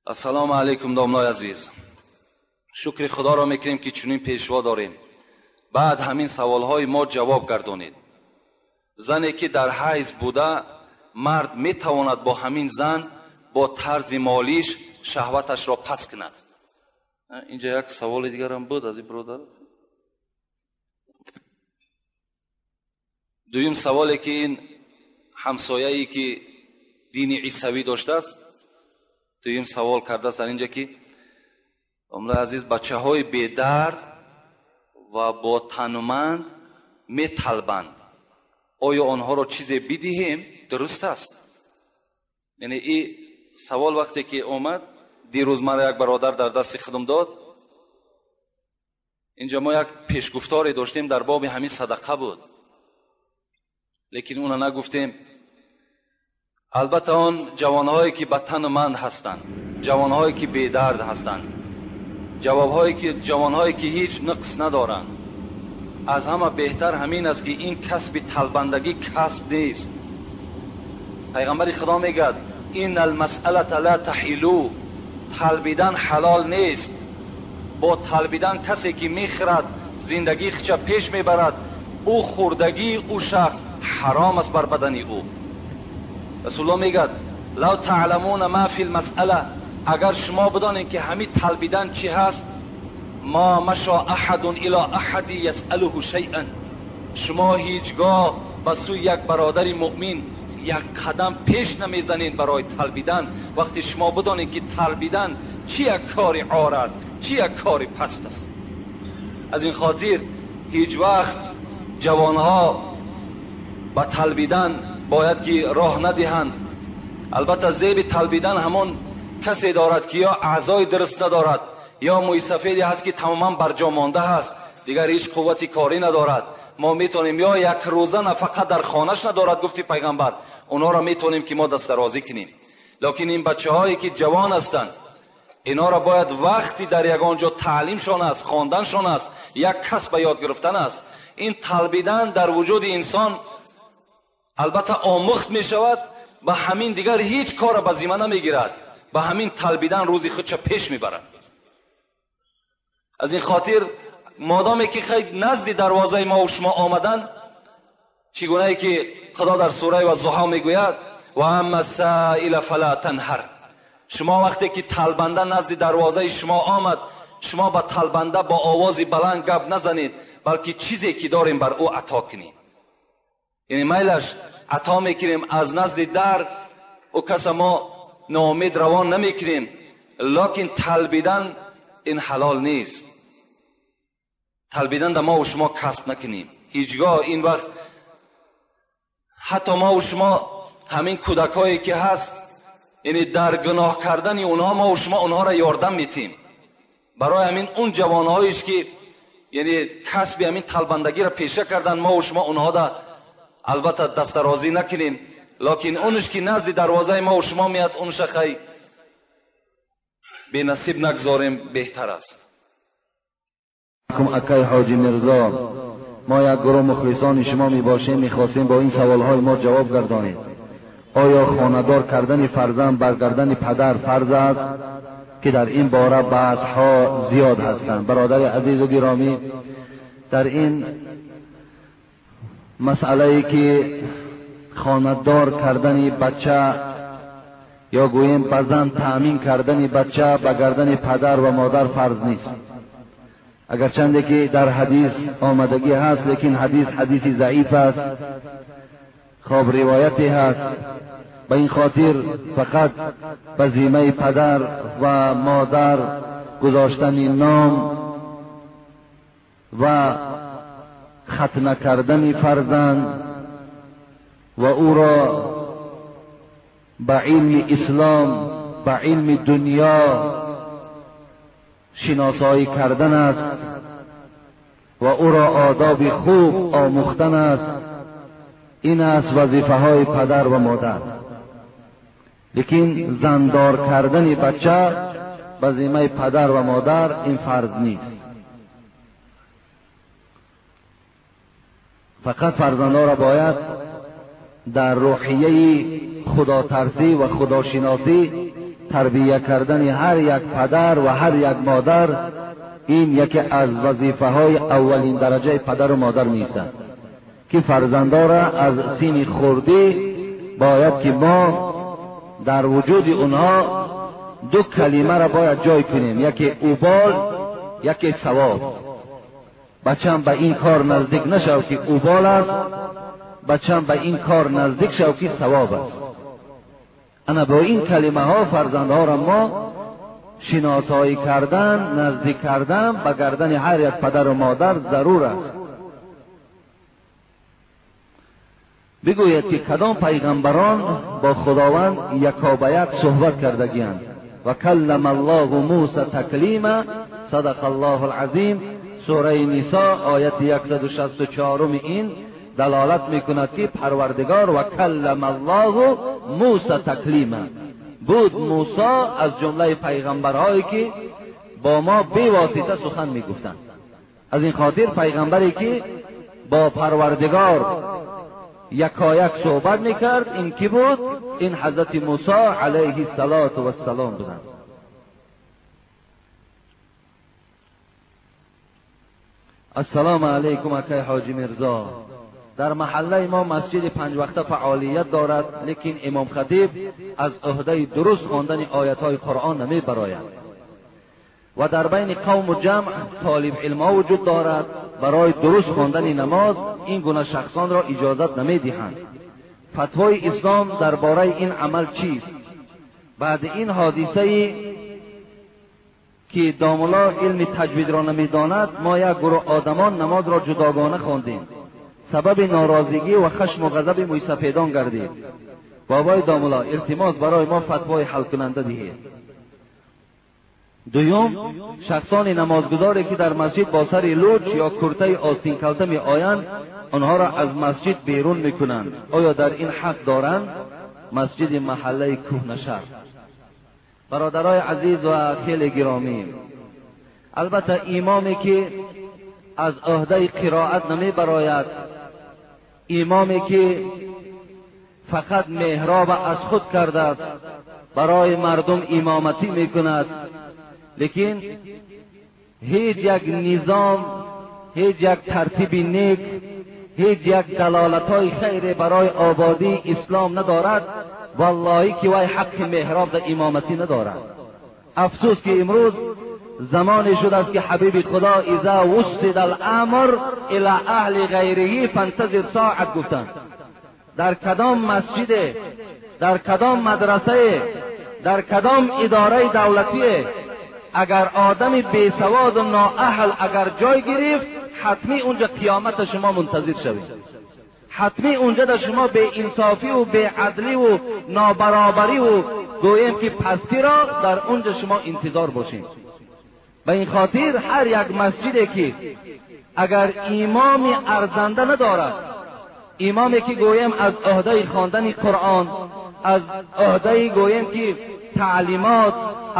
Ассалому алайкум, домлои азиз. Шукри Худоро мекунем, ки чунин пешво дорем. Баъд ҳамин саволҳои мо ҷавоб гардонед. Зане ки дар ҳайз буда, мард метавонад бо ҳамин зан бо тарзи молиш шаҳваташро пас кунад? Инҷа як саволи дигарам буд аз ин бародар. Дуюм саволе ки ин ҳамсояе ки дини исавӣ доштааст, дуюм савол кардааст дар инҷа ки домлаи азиз, бачаҳои бедард ва бо тануманд металбанд, оё онҳоро чизе бидиҳем дуруст аст? Яъне ин савол вақте ки омад, дирӯз мара як бародар дар дасти худам дод. Инҷа мо як пешгуфторе доштем дар боби ҳамин садақа буд, лекин уна нагуфтем. Албатта он ҷавонҳое ки ба тануманд ҳастанд, ҷавонҳое ки бедард ҳастанд, ҷавонҳое ки ҳеҷ нуқс надоранд, аз ҳама беҳтар ҳамин аст ки ин касби талбандагӣ касб нест. Пайғамбари Худо мегӯяд: ин алмасъалата ла таҳилу, талбидан ҳалол нест. Бо талбидан касе ки мехӯрад, зиндагии худша пеш мебарад, ӯ хӯрдагии ӯ шахс ҳаром аст бар бадани ӯ. Расулуллоҳ мегӯяд: лав таъламуна ма фи лмасъала, агар шумо бидонед ки ҳамин талбидан чӣ ҳаст, ма маша аҳадун ило аҳади ясъалуҳу шайъан, шумо ҳеҷ гоҳ ба сӯи як бародари муъмин як қадам пеш намезанед барои талбидан. Вақте шумо бидонед ки талбидан чӣ як кори ор аст, чӣ як кори паст аст. Аз ин хотир ҳеҷ вақт ҷавонҳо ба талбидан бояд ки роҳ надиҳанд. Албатта зеби талбидан ҳамон касе дорад ки ё аъзои дуруст надорад, ё мӯйсафеде ҳаст ки тамоман барҷо монда ҳаст, дигар ҳеҷ қуввати корӣ надорад. Мо метавонем ё як рӯза нафақа дар хонаш надорад, гуфти пайғамбар, онҳоро метавонем ки мо дастдарозӣ кунем. Лекин ин бачаҳое ки ҷавон ҳастанд, инҳоро бояд вақти дар ягон ҷо таълимшон аст, хонданшон аст, як касб ба ёд гирифтан аст. Ин талбидан дар вуҷуди инсон албатта омӯхт мешавад, ба ҳамин дигар ҳеҷ корро ба зимма намегирад, ба ҳамин талбидан рӯзи худша пеш мебарад. Аз ин хотир модоме ки хай назди дарвозаи мо шумо омадан, чӣ гунае ки Худо дар сураи Ваззуҳо мегӯяд: ва амма саила фала танҳар, шумо вақте ки талбанда назди дарвозаи шумо омад, шумо ба талбанда бо овози баланд гап назанед, балки чизе ки дорем бар ӯ ато кунем. Яъне майлаш ато мекунем аз назди дар, ӯ каса мо ноумед равон намекунем, лекин талбидан ин ҳалол нест. Талбидан да мо шумо касб накунем ҳеҷгоҳ. Ин вақт ҳатто мо шумо ҳамин кӯдакҳое ки ҳаст, яъне дар гуноҳ кардани онҳо мо шумо онҳоро ёрдам метем. Барои ҳамин он ҷавонҳоеш ки яъне касби ҳамин талбандагиро пеша кардан, мо шумо онҳода албатта дастдарозӣ накунем, лекин онш ки назди дарвозаи мо шумо меяд, онша хай бенасиб нагзорем, беҳтар аст. Акай Ҳоҷи Мирзо, мо як гурӯҳ мухлисони шумо мебошем, мехостем бо ин саволҳои мо ҷавоб гардонед. Оё хонадор кардани фарзанд бар гардани падар фарз аст ки дар ин бора баҳсҳо зиёд ҳастанд? Бародари азизу гиромӣ, дар ин масъалае ки хонадор кардани бача ё гӯем ба зан таъмин кардани бача ба гардани падар ва модар фарз нест. Агарчанде ки дар ҳадис омадагӣ ҳаст, лекин ҳадис ҳадиси заиф аст, хоб ривояте ҳаст. Ба ин хотир фақат ба зиммаи падар ва модар гузоштани ном ва хатна кардани фарзанд ва ӯро ба илми ислом, ба илми дунё шиносоӣ кардан аст ва ӯро одоби хуб омӯхтан аст. Ин аст вазифаҳои падар ва модар. Лекин зандор кардани бача ба зиммаи падар ва модар ин фарз нест. Фақат фарзандҳоро бояд дар рӯҳияи худотарсӣ ва худошиносӣ тарбия кардани ҳар як падар ва ҳар як модар ин яке аз вазифаҳои аввалин дараҷаи падару модар меистад ки фарзандора аз синни хурдӣ бояд ки мо дар вуҷуди онҳо ду калимаро бояд ҷой кунем, яке убол, яке савоб. Бачам ба ин кор наздик нашав ки убол аст, бачам ба ин кор наздик шав ки савоб аст. Ана бо ин калимаҳо фарзандҳоро мо шиносоӣ кардан, наздик кардан ба гардани ҳар як падару модар зарур аст. Бигӯед ки кадом пайғамбарон бо Худованд яко ба як суҳбат кардагианд. Ва каллама Аллоҳу Муса таклима, садақа Аллоҳу алазим. Сураи Нисо ояти 164 ин далолат мекунад ки Парвардигор ва каллама Аллоҳу Муса таклима буд. Мусо аз ҷумлаи пайғамбарҳое ки бо мо бевосита сухан мегуфтанд. Аз ин хотир пайғамбаре ки бо Парвардигор якояк суҳбат мекард, ин ки буд? Ин ҳазрати Мусо алайҳи салоту вассалом буданд. Ассалому алайкум акай ҳоҷи Мирзо. Дар маҳаллаи мо масҷиди панҷвақта фаъолият дорад, лекин имом хатиб аз ӯҳдаи дуруст хондани оятҳои Қуръон намебарояд ва дар байни қавму ҷамъ толиб илмҳо вуҷуд дорад. Барои дуруст хондани намоз ин гуна шахсонро иҷозат намедиҳанд. Фатвои ислом дар бораи ин амал чист? Баъди ин ҳодисае ки домулло илми таҷвидро намедонад, мо як гурӯҳ одамон намозро ҷудогона хондем. Сабаби норозигӣ ва хашму ғазаби мӯйсафедон гардид. Бобои домулло, илтимос барои мо фатвои ҳалкунанда диҳед. Дуюм, шахсони намозгузоре ки дар масҷид бо сари луч ё куртаи остинкалта меоянд, онҳоро аз масҷид берун мекунанд. Оё дар ин ҳақ доранд? Масҷиди маҳаллаи кӯҳнашаҳр. Бародарои азиз ва хеле гиромӣ, албатта имоме ки аз ӯҳдаи қироат намебарояд, имоме ки фақат меҳроб аз худ кардааст, барои мардум имоматӣ мекунад, лекин ҳеҷ як низом, ҳеҷ як тартиби нек, ҳеҷ як далолатҳои хайре барои ободии ислом надорад, валлоҳӣ ки вай ҳаққи меҳроб дар имоматӣ надорад. Афсӯс ки имрӯз замоне шудааст ки ҳабиби Худо иза вусида аламр ила аҳли ғайриҳи фантазир соат гуфтанд. Дар кадом масҷиде, дар кадом мадрасае, дар кадом идораи давлатие агар одами бесаводу ноаҳл агар ҷой гирифт, ҳатмӣ унҷа қиёмата шумо мунтазир шавед. Ҳатмӣ унҷа дар шумо беинсофиву беадливу нобаробариву гӯем ки пастиро дар унҷа шумо интизор бошед. Ба ин хотир ҳар як масҷиде ки агар имоми арзанда надорад, имоме ки гӯем аз ӯҳдаи хондани Қуръон, аз ӯҳдаи гӯем ки таълимот,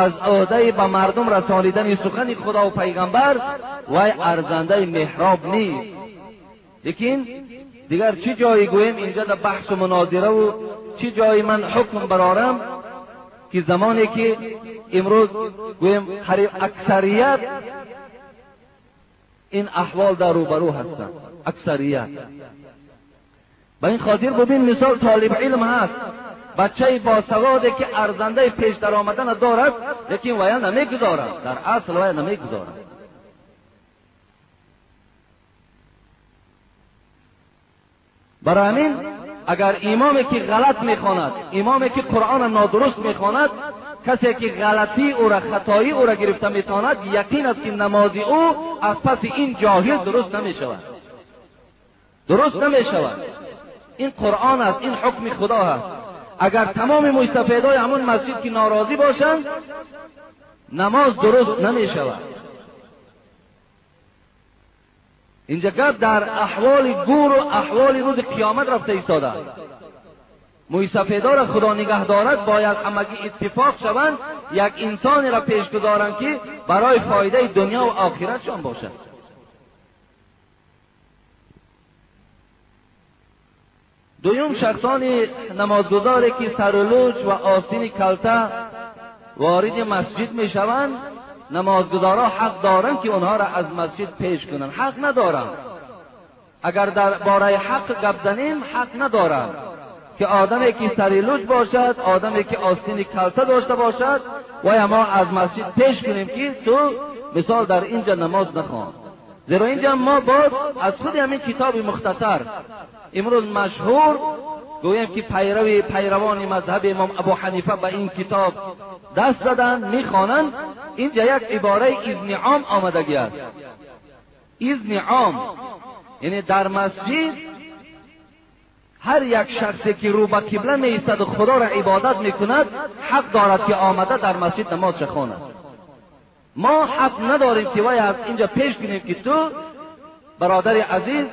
аз ӯҳдаи ба мардум расонидани сухани Худо ва пайғамбар, вай арзандаи меҳроб нест. Лекин дигар чӣ ҷое гӯем инҷа дар баҳсу мунозираву чӣ ҷое ман ҳукм барорам ки замоне ки имрӯз гӯем қариб аксарият ин аҳвол дар рӯбарӯ ҳастанд, аксарият. Ба ин хотир бубин, мисол толиб илм ҳаст, бачаи босаводе ки арзандаи пеш даромадана дорад, лекин вая намегузорад, дар асл вая намегузорад. Барои ҳамин агар имоме ки ғалат мехонад, имоме ки Қуръонро нодуруст мехонад, касе ки ғалатии ӯра, хатоии ӯра гирифта метавонад, яқин аст ки намози ӯ аз паси ин ҷоҳил дуруст намешавад, дуруст намешавад. Ин Қуръон аст, ин ҳукми Худо аст. Агар тамоми мӯйсафедҳои ҳамон масҷид ки норозӣ бошанд, намоз дуруст намешавад. Инҷа гап дар аҳволи гуру аҳволи рӯзи қиёмат рафта истодааст. Мӯйсафедҳоро Худо нигаҳ дорад, бояд ҳамагӣ иттифоқ шаванд, як инсонеро пеш гузоранд ки барои фоидаи дунё ва охиратшон бошад. Дуюм, шахсони намозгузоре ки сару луч ва остини калта وارد مسجد میشوند، نمازگزارا حق دارند که اونها را از مسجد پیش کنند؟ حق ندارند. اگر در باره حق گپ زنیم، حق ندارند که آدمی که سری لوچ باشد، آدمی که آستین کلته داشته باشد و ما از مسجد پیش کنیم که تو مثال در اینجا نماز نخوان. زیرا اینجا ما باز از خود همین کتاب مختصر امروز مشهور گوییم که پیروان مذهب امام ابو حنیفه به این کتاب دست زدن، میخوانند. اینجا یک عباره اذن عام آمدگی است. اذن عام یعنی در مسجد هر یک شخصی که رو به قبله می ایستد و خدا را عبادت میکند، حق دارد که آمده در مسجد نماز خواند. ما حق نداریم که وای از اینجا پیش کنیم که تو برادر عزیز،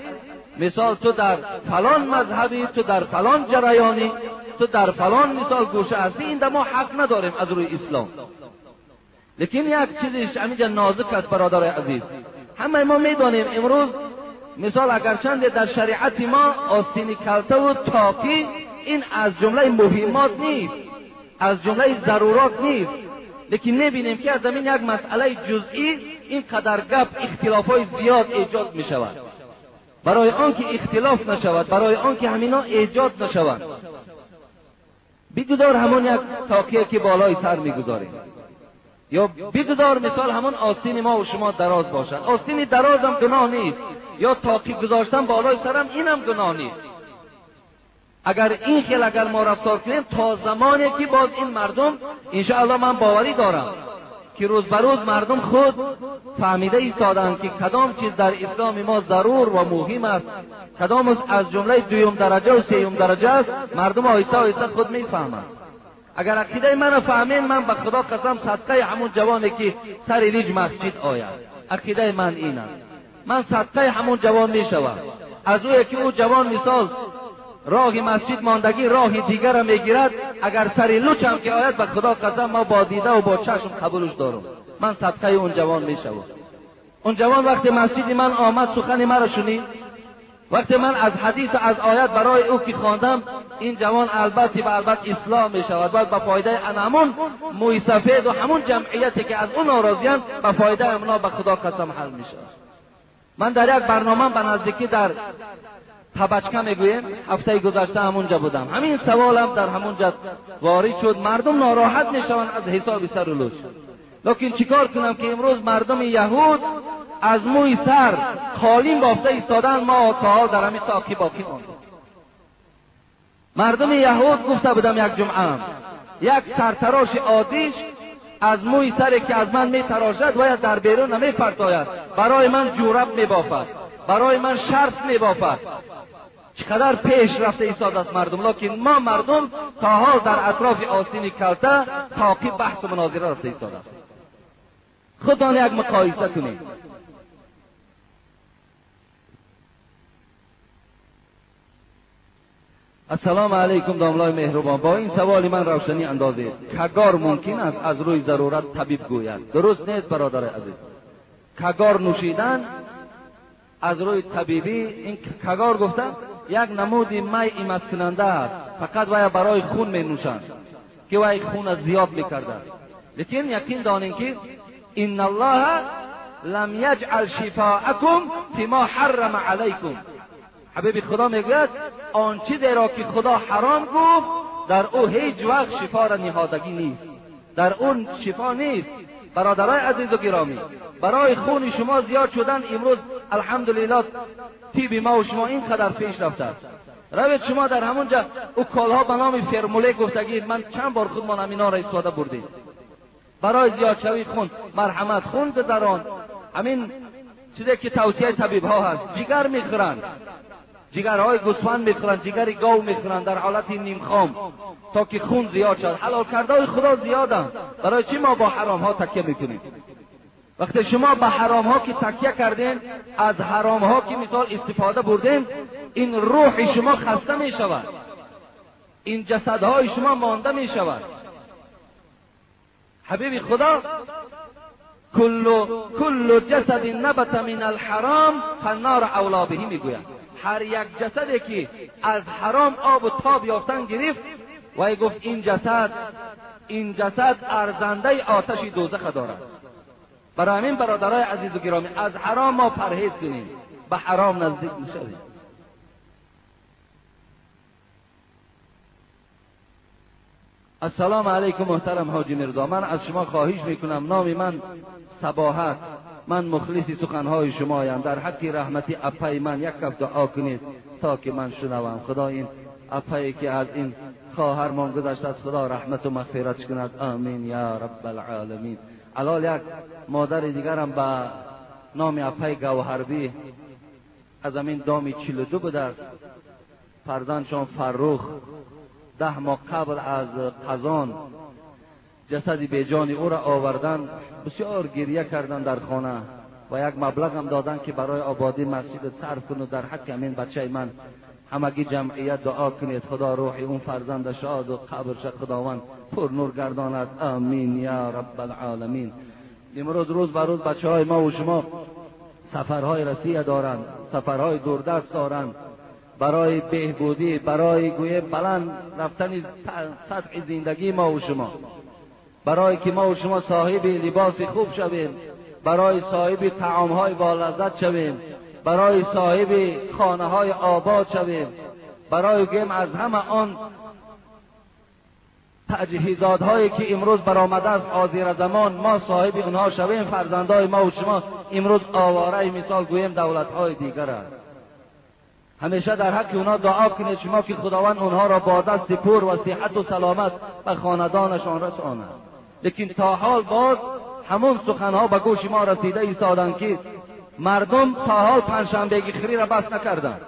مثال تو در فلان مذهبی، تو در فلان جریانی، تو در فلان مثال گوشه هستی. این ما حق نداریم از روی اسلام. لیکن یک چیزش همینجا نازک است برادر عزیز. همه ما میدانیم امروز مثال اگرچند در شریعت ما آستین کلته و تاقی این از جمله مهمات نیست، از جمله ضرورات نیست، لیکن میبینیم که از این یک مسئله جزئی این قدر گپ اختلاف های زیاد ایجاد می شود. برای آنکه اختلاف نشود، برای آنکه همینا ایجاد نشود، بگذار همون یک تاقیه که بالای سر میگذاریم، یا بگذار مثال همون آستین ما و شما دراز باشد. آستین دراز هم گناه نیست، یا تاقی گذاشتن بالای سرم اینم گناه نیست. اگر این خیل اگر ما رفتار کنیم تا زمانی که باز این مردم انشاءالله من باوری دارم که روز به روز مردم خود فهمیده ایستادند که کدام چیز در اسلام ما ضرور و مهم است، کدام از جمله دوم درجه و سیوم درجه است. مردم آهسته آهسته خود میفهمند. اگر عقیده من فهمین، من به خدا قسم صدقه همون جوانی که سر لیج مسجد آید، عقیده من این است، من صدقه همون جوان میشوم. از اوی که او جوان مثال راه مسجد ماندگی راه دیگر را میگیرد، اگر سری لوچ هم که آید به خدا قسم ما با دیده و با چشم قبولش دارم، من صدقه اون جوان میشوم. اون جوان وقتی مسجد من آمد سخن مرا شنید، وقتی من از حدیث و از آیت برای او که خواندم، این جوان البته به البته اصلاح می شود. باید به فایده همون موی سفید و همون جمعیتی که از اون ناراضیان به فایده امنا به خدا قسم حل می شود. من در یک برنامه به نزدیکی در تبچکه میگوییم هفته گذشته همونجا بودم، همین سوالم در همونجا وارد شد. مردم ناراحت میشوند از حساب سر و لوچ، لیکن چیکار کنم که امروز مردم یهود از موی سر خالیم بافته ایستادن، ما تا حال در همین تاقی باقی مانده. مردم یهود گفته بودم یک جمعه یک سرتراش عادیش از موی سری که از من میتراشد باید در بیرون نمیپرتاید، برای من جورب میبافد، برای من شرط میبافد. چقدر پیش رفته ایستاده است مردم، لیکن ما مردم تا حال در اطراف آستین کلته تاقی بحث و مناظره رفته ایستاده است. خودتان یک مقایسه کنید. السلام علیکم داملای مهربان، با این سوال من روشنی اندازید. کگار ممکن است از روی ضرورت طبیب گوید؟ درست نیست برادر عزیز. کگار نوشیدن از روی طبیبی، این کگار گفتم یک نمود می ایمز کننده است، فقط وای برای خون می نوشند که وای خون زیاد میکرده. لیکن یقین دانین که ان الله لم یجعل شفاءکم فيما حرم علیکم. حبیب خدا میگوید آن چیزی را که خدا حرام گفت در او هیچ وقت شفا را نهادگی نیست، در اون شفا نیست. برادرای عزیز و گرامی، برای خون شما زیاد شدن امروز الحمدلله طب ما و شما اینقدر پیش رفته است. روید شما در همونجا او کالها به نام فرموله گفتگی، من چند بار خودمان همینا را استفاده بردیم برای زیاد شوی خون. مرحمت خون گذران، همین چیزی که توصیه طبیب ها هست. جگر میخورند، جگرهای گوسفند میخورند، جگر گاو میخورند در حالت نیم خام تا که خون زیاد شد. حلال کرده خدا زیادند، برای چی ما با حرام ها تکیه میکنیم؟ وقتی شما به حرام ها که تکیه کردین، از حرام ها که مثال استفاده بردین، این روح شما خسته می شود، این جسدهای شما مانده می شود. حبیب خدا کل جسد نبت من الحرام فالنار اولا به میگوید. هر یک جسدی که از حرام آب و تاب یافتن گرفت، وی گفت این جسد این جسد ارزنده آتش دوزخ دارد. برای همین برادرای عزیز و گرامی، از حرام ما پرهیز کنیم، به حرام نزدیک نشویم. السلام علیکم محترم حاجی میرزا، من از شما خواهش میکنم، نام من صباحت، من مخلص سخنهای شمایم، در حق رحمتی اپای من یک کف دعا کنید تا که من شنوم. خدا این اپایی که از این خواهرمان گذشته از خدا رحمت و مغفرت کند، آمین یا رب العالمین. علال یک مادر دیگرم به نام اپای گوهربی از همین دامی 42 بوده است، فرزندشان فرخ 10 ماه قبل از قزان جسد بیجان او را آوردن، بسیار گریه کردن در خانه و یک مبلغ هم دادن که برای آبادی مسجد صرف کن و در حق همین بچه من همگی جمعیت دعا کنید، خدا روح اون فرزند شاد و قبرش خداوند پر نور گرداند، آمین یا رب العالمین. امروز روز به روز بچه های ما و شما سفرهای رسیه دارند، سفرهای دوردست دارند، برای بهبودی، برای گویه بلند رفتن سطح زندگی ما و شما، برای که ما و شما صاحب لباس خوب شویم، برای صاحب طعامهای با لذت شویم، برای صاحب خانه های آباد شویم، برای گیم از همه آن تجهیزات هایی که امروز برآمده است آزیر زمان ما صاحب اونها شویم. فرزندای ما و شما امروز آواره مثال گوییم دولت های دیگر است. همیشه در حق اونا دعا کنید شما که خداوند اونها را با دست پر و صحت و سلامت به خاندانشان رساند. لیکن تا حال باز همون سخنها به گوش ما رسیده ایستادند که مردم تا حال پنجشنبه خری را بس نکردند.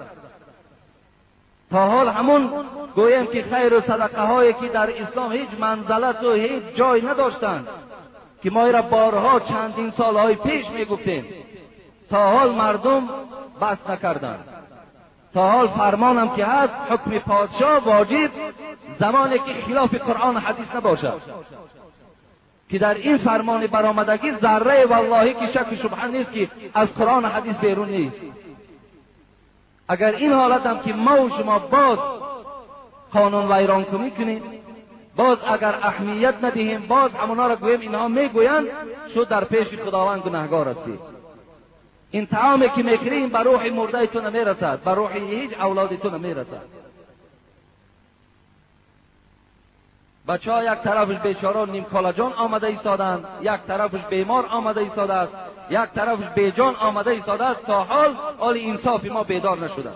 تا حال همون گویم که خیر و صدقه هایی که در اسلام هیچ منزلت و هیچ جای نداشتند که ما را بارها چندین سالهای پیش میگفتیم، تا حال مردم بس نکردند. تا حال فرمانم که هست حکم پادشاه واجب زمانی که خلاف قرآن و حدیث نباشد، که در این فرمان برآمدگی ذره واللهی که شک و شبهه نیست که از قرآن و حدیث بیرون نیست. اگر این حالت هم که ما و شما باز قانون ویران کنیم، باز اگر اهمیت ندهیم، باز همونا را گوییم اینها میگویند، شد در پیش خداوند گناهگار هستی. این طعامی که میخوریم به روح مرده تو نمیرسد، به روح هیچ اولاد تو نمیرسد. بچه ها یک طرفش بیچاره نیم کالا جان آمده ایستادند، یک طرفش بیمار آمده ایستاده است، یک طرفش بیجان آمده ایستاده است. تا حال حال انصاف ما بیدار نشده.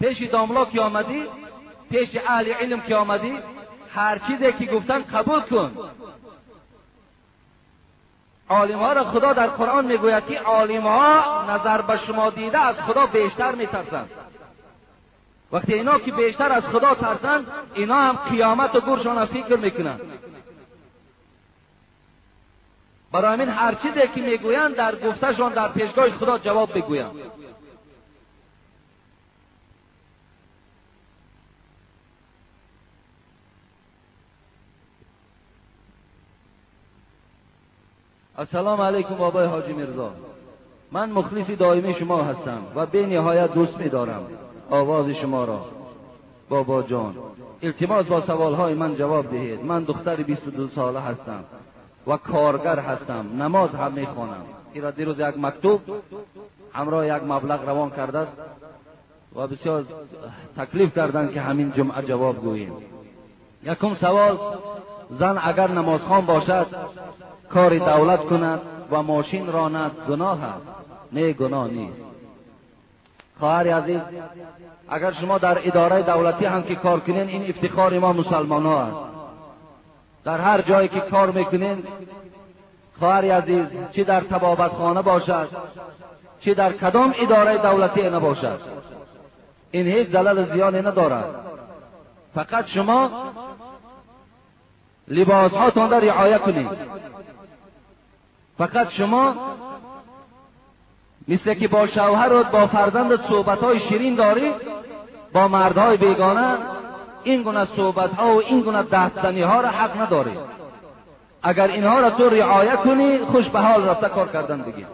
پیش داملا که آمدی، پیش اهل علم که آمدی، هر چیزی که گفتن قبول کن. عالم ها را خدا در قرآن میگوید که عالم ها نظر به شما دیده از خدا بیشتر میترسند. وقتی اینا که بیشتر از خدا ترسند، اینا هم قیامت و گورشان فکر میکنند. برای همین هر چیزی که میگویند در گفتهشان در پیشگاه خدا جواب بگویند. السلام علیکم بابای حاجی میرزا، من مخلص دائمی شما هستم و به نهایت دوست می‌دارم آواز شما را. بابا جان، التماس با سوالهای من جواب دهید. من دختر 22 ساله هستم و کارگر هستم، نماز هم میخوانم. این دیروز یک مکتوب همراه یک مبلغ روان کرده است و بسیار تکلیف کردن که همین جمعه جواب گوییم. یکم سوال، زن اگر نمازخوان باشد کار دولت کند و ماشین راند گناه است؟ نه، گناه نیست. خواهر عزیز، اگر شما در اداره دولتی هم که کار کنین، این افتخار ما مسلمان ها است. در هر جایی که کار میکنین خواهر عزیز، چی در طبابت خانه باشد، چی در کدام اداره دولتی نباشد، این هیچ زلل زیانی ندارد. فقط شما لباس هاتان را رعایت کنید. فقط شما مثل که با شوهر و با فرزند صحبت های شیرین داری، با مردهای بیگانه این گونه صحبت ها و این گونه دستزنی ها را حق نداری. اگر اینها را تو رعایت کنی، خوش به حال رفته کار کردن بگیر.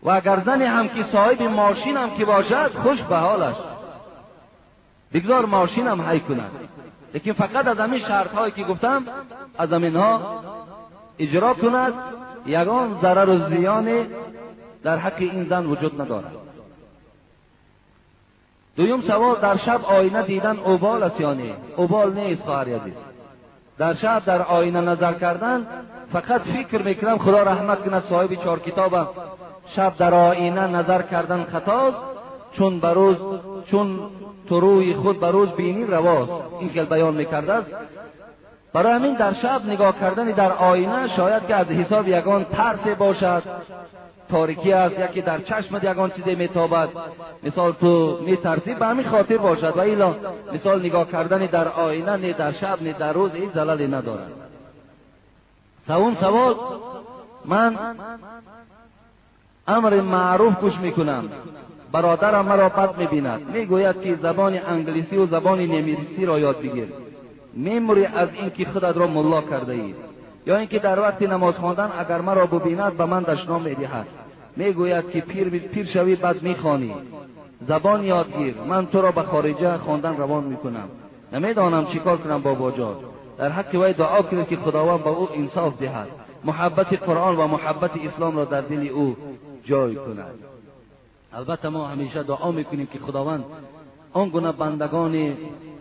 و اگر زنی هم که صاحب ماشین هم که باشد، خوش به حالش. بگذار ماشینم هی کند، لیکن فقط از همین شرط هایی که گفتم از همینها اجرا کند، یگان ضرر و زیان در حق این زن وجود ندارد. دویم سوال، در شب آینه دیدن اوبال است یا نه؟ اوبال نیست خواهر عزیز. در شب در آینه نظر کردن، فقط فکر میکنم خدا رحمت کند صاحب 4 کتابم، شب در آینه نظر کردن خطاست، چون بروز چون تو روی خود بروز بینی رواست. این خیلی بیان میکرده است. برای همین در شب نگاه کردن در آینه شاید که از حساب یگان ترس باشد، تاریکی است، یکی در چشمت یگان چیزی میتابد، مثال تو میترسی، به همین خاطر باشد. و الا مثال نگاه کردن در آینه نه در شب نه در روز هیچ زللی ندارد. سوم سوال، من امر معروف گوش میکنم، برادرم مرا بد میبیند، میگوید که زبان انگلیسی و زبان نمیسی را یاد بگیر، میموری از اینکه خودت را ملا کرده اید، یا اینکه در وقت نماز خواندن اگر مرا ببیند به من دشنام میدهد، میگوید که پیر شوی بد میخوانی، زبان یادگیر، من تو را به خارجه خواندن روان میکنم، نمیدانم چیکار کنم بابا جان. در حق وی دعا کنید که خداوند به او انصاف دهد، محبت قرآن و محبت اسلام را در دل او جای کند. البته ما همیشه دعا میکنیم که خداوند آن گونه بندگان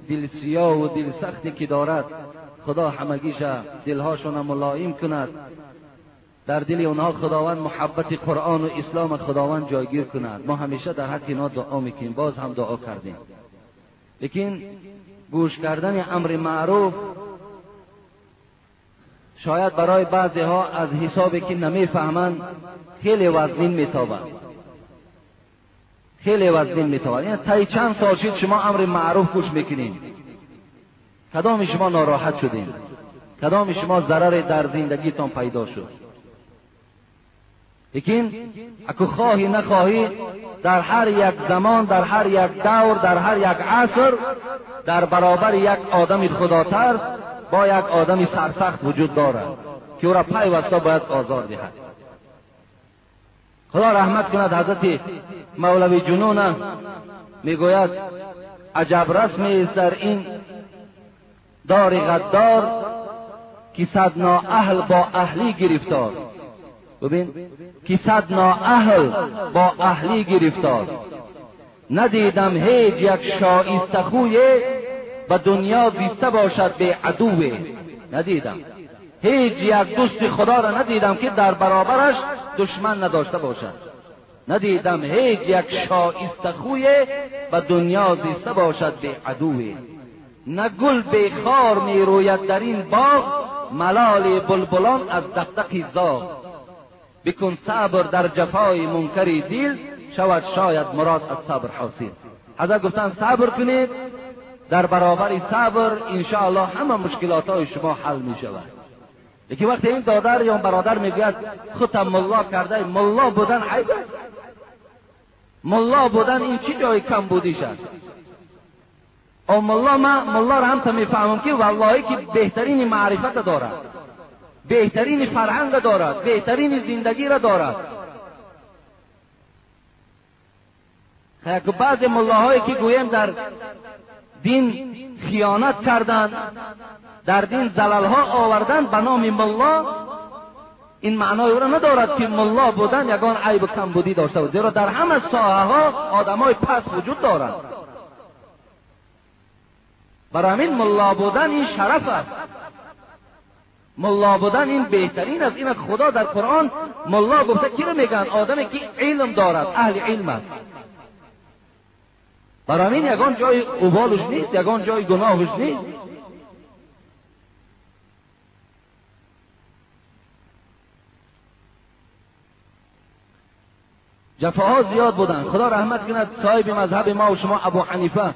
دل سیاه و دل سختی که دارد، خدا همگیش دلهاشون ملایم کند، در دل اونها خداوند محبت قرآن و اسلام خداوند جایگیر کند. ما همیشه در حق اینا دعا میکنیم، باز هم دعا کردیم. لیکن گوش کردن امر معروف شاید برای بعضی ها از حسابی که نمیفهمند خیلی وزنین میتابند، خیلی وزنین میتابند. یعنی تای چند سال شد شما امر معروف گوش میکنین، کدام شما ناراحت شدین، کدام شما ضرر در زندگیتان پیدا شد. لیکن اکو خواهی نخواهی در هر یک زمان، در هر یک دور، در هر یک عصر، در برابر یک آدم خدا ترس با یک آدم سرسخت وجود دارد که او را پیوسته باید آزار دهد. خدا رحمت کند حضرت مولوی جنون میگوید عجب رسمی است در این دار غدار که صد نااهل با اهلی گرفتار. ببین که صد نااهل با اهلی گرفتار، ندیدم هیچ یک شایسته خویه به دنیا زیسته باشد به عدوه. ندیدم هیچ یک دوست خدا را ندیدم که در برابرش دشمن نداشته باشد. ندیدم هیچ یک شایسته خویه به دنیا زیسته باشد به عدوه. نه گل به خار می روید در این باغ، ملال بلبلان از دقدق زاغ. بکن صبر در جفای منکری دل، شود شاید مراد از صبر حاصل. حضرت گفتن صبر کنید، در برابر صبر انشاءالله همه مشکلات های شما حل می شود. یکی وقتی این دادر یا برادر میگوید خودم ملا کرده، ملا بودن عیب است، ملا بودن این چی جای کم بودیش است؟ او ملا، من ملا را هم تا میفهمم که والله که بهترین معرفت دارد، بهترین فرهنگ دارد، بهترین زندگی را دارد. که بعض ملاهایی که گویم در دین خیانت کردند، در دین زللها آوردن به نام ملا، این معنای او را ندارد که ملا بودن یگان عیب و کمبودی داشته بود، زیرا در همه ساحه ها آدمای پس وجود دارند. برای همین ملا بودن این شرف است، ملا بودن این بهترین است. این خدا در قرآن ملا گفته کی رو میگن؟ آدمی که علم دارد، اهل علم است. برای همین یگان جای اوبالش نیست، یگان جای گناهش نیست. جفاها زیاد بودن. خدا رحمت کند صاحب مذهب ما و شما ابو حنیفه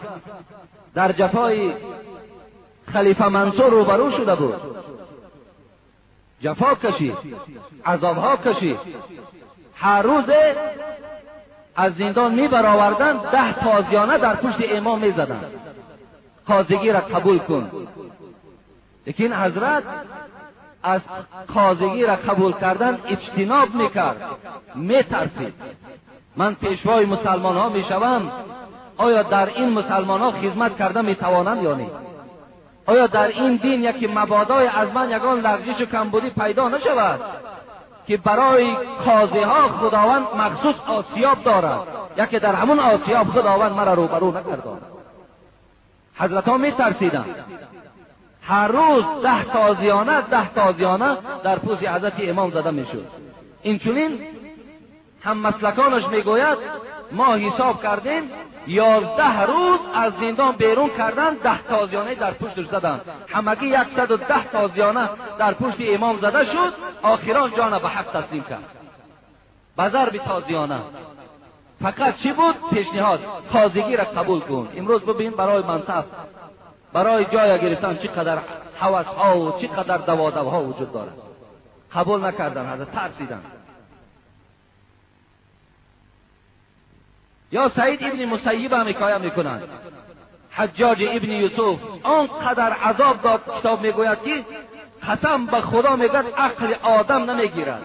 در جفای خلیفه منصور روبرو شده بود، جفا کشید، عذابها کشید، هر روز از زندان می برآوردن 10 تازیانه در پشت امام می زدن، قاضیگی را قبول کن. لیکن حضرت از قاضیگی را قبول کردن اجتناب میکرد، میترسید. من پیشوای مسلمان ها میشوم، آیا در این مسلمان ها خدمت کرده میتوانند یا نه؟ آیا در این دین یکی مبادای از من یگان لغزش و کمبودی پیدا نشود که برای قاضی ها خداوند مخصوص آسیاب دارد، یکی در همون آسیاب خداوند مرا روبرو نگرداند؟ حضرت ها میترسیدند. هر روز 10 تازیانه 10 تازیانه در پوست حضرت امام زده میشد. اینچنین هم مسلکانش میگوید ما حساب کردیم 11 روز از زندان بیرون کردن، 10 تازیانه در پشتش زدن، همگی 110 تازیانه در پشت امام زده شد. آخران جان به حق تسلیم کرد به ضرب تازیانه. فقط چی بود؟ پیشنهاد تازگی را قبول کن. امروز ببین برای منصب، برای جای گرفتن چقدر هوس ها و چقدر دوادوها وجود دارد. قبول نکردن، حضرت ترسیدن. یا سعید ابن مسیب هم حکایه میکنند. حجاج ابن یوسف آنقدر عذاب داد، کتاب میگوید که قسم به خدا میگوید عقل آدم نمیگیرد،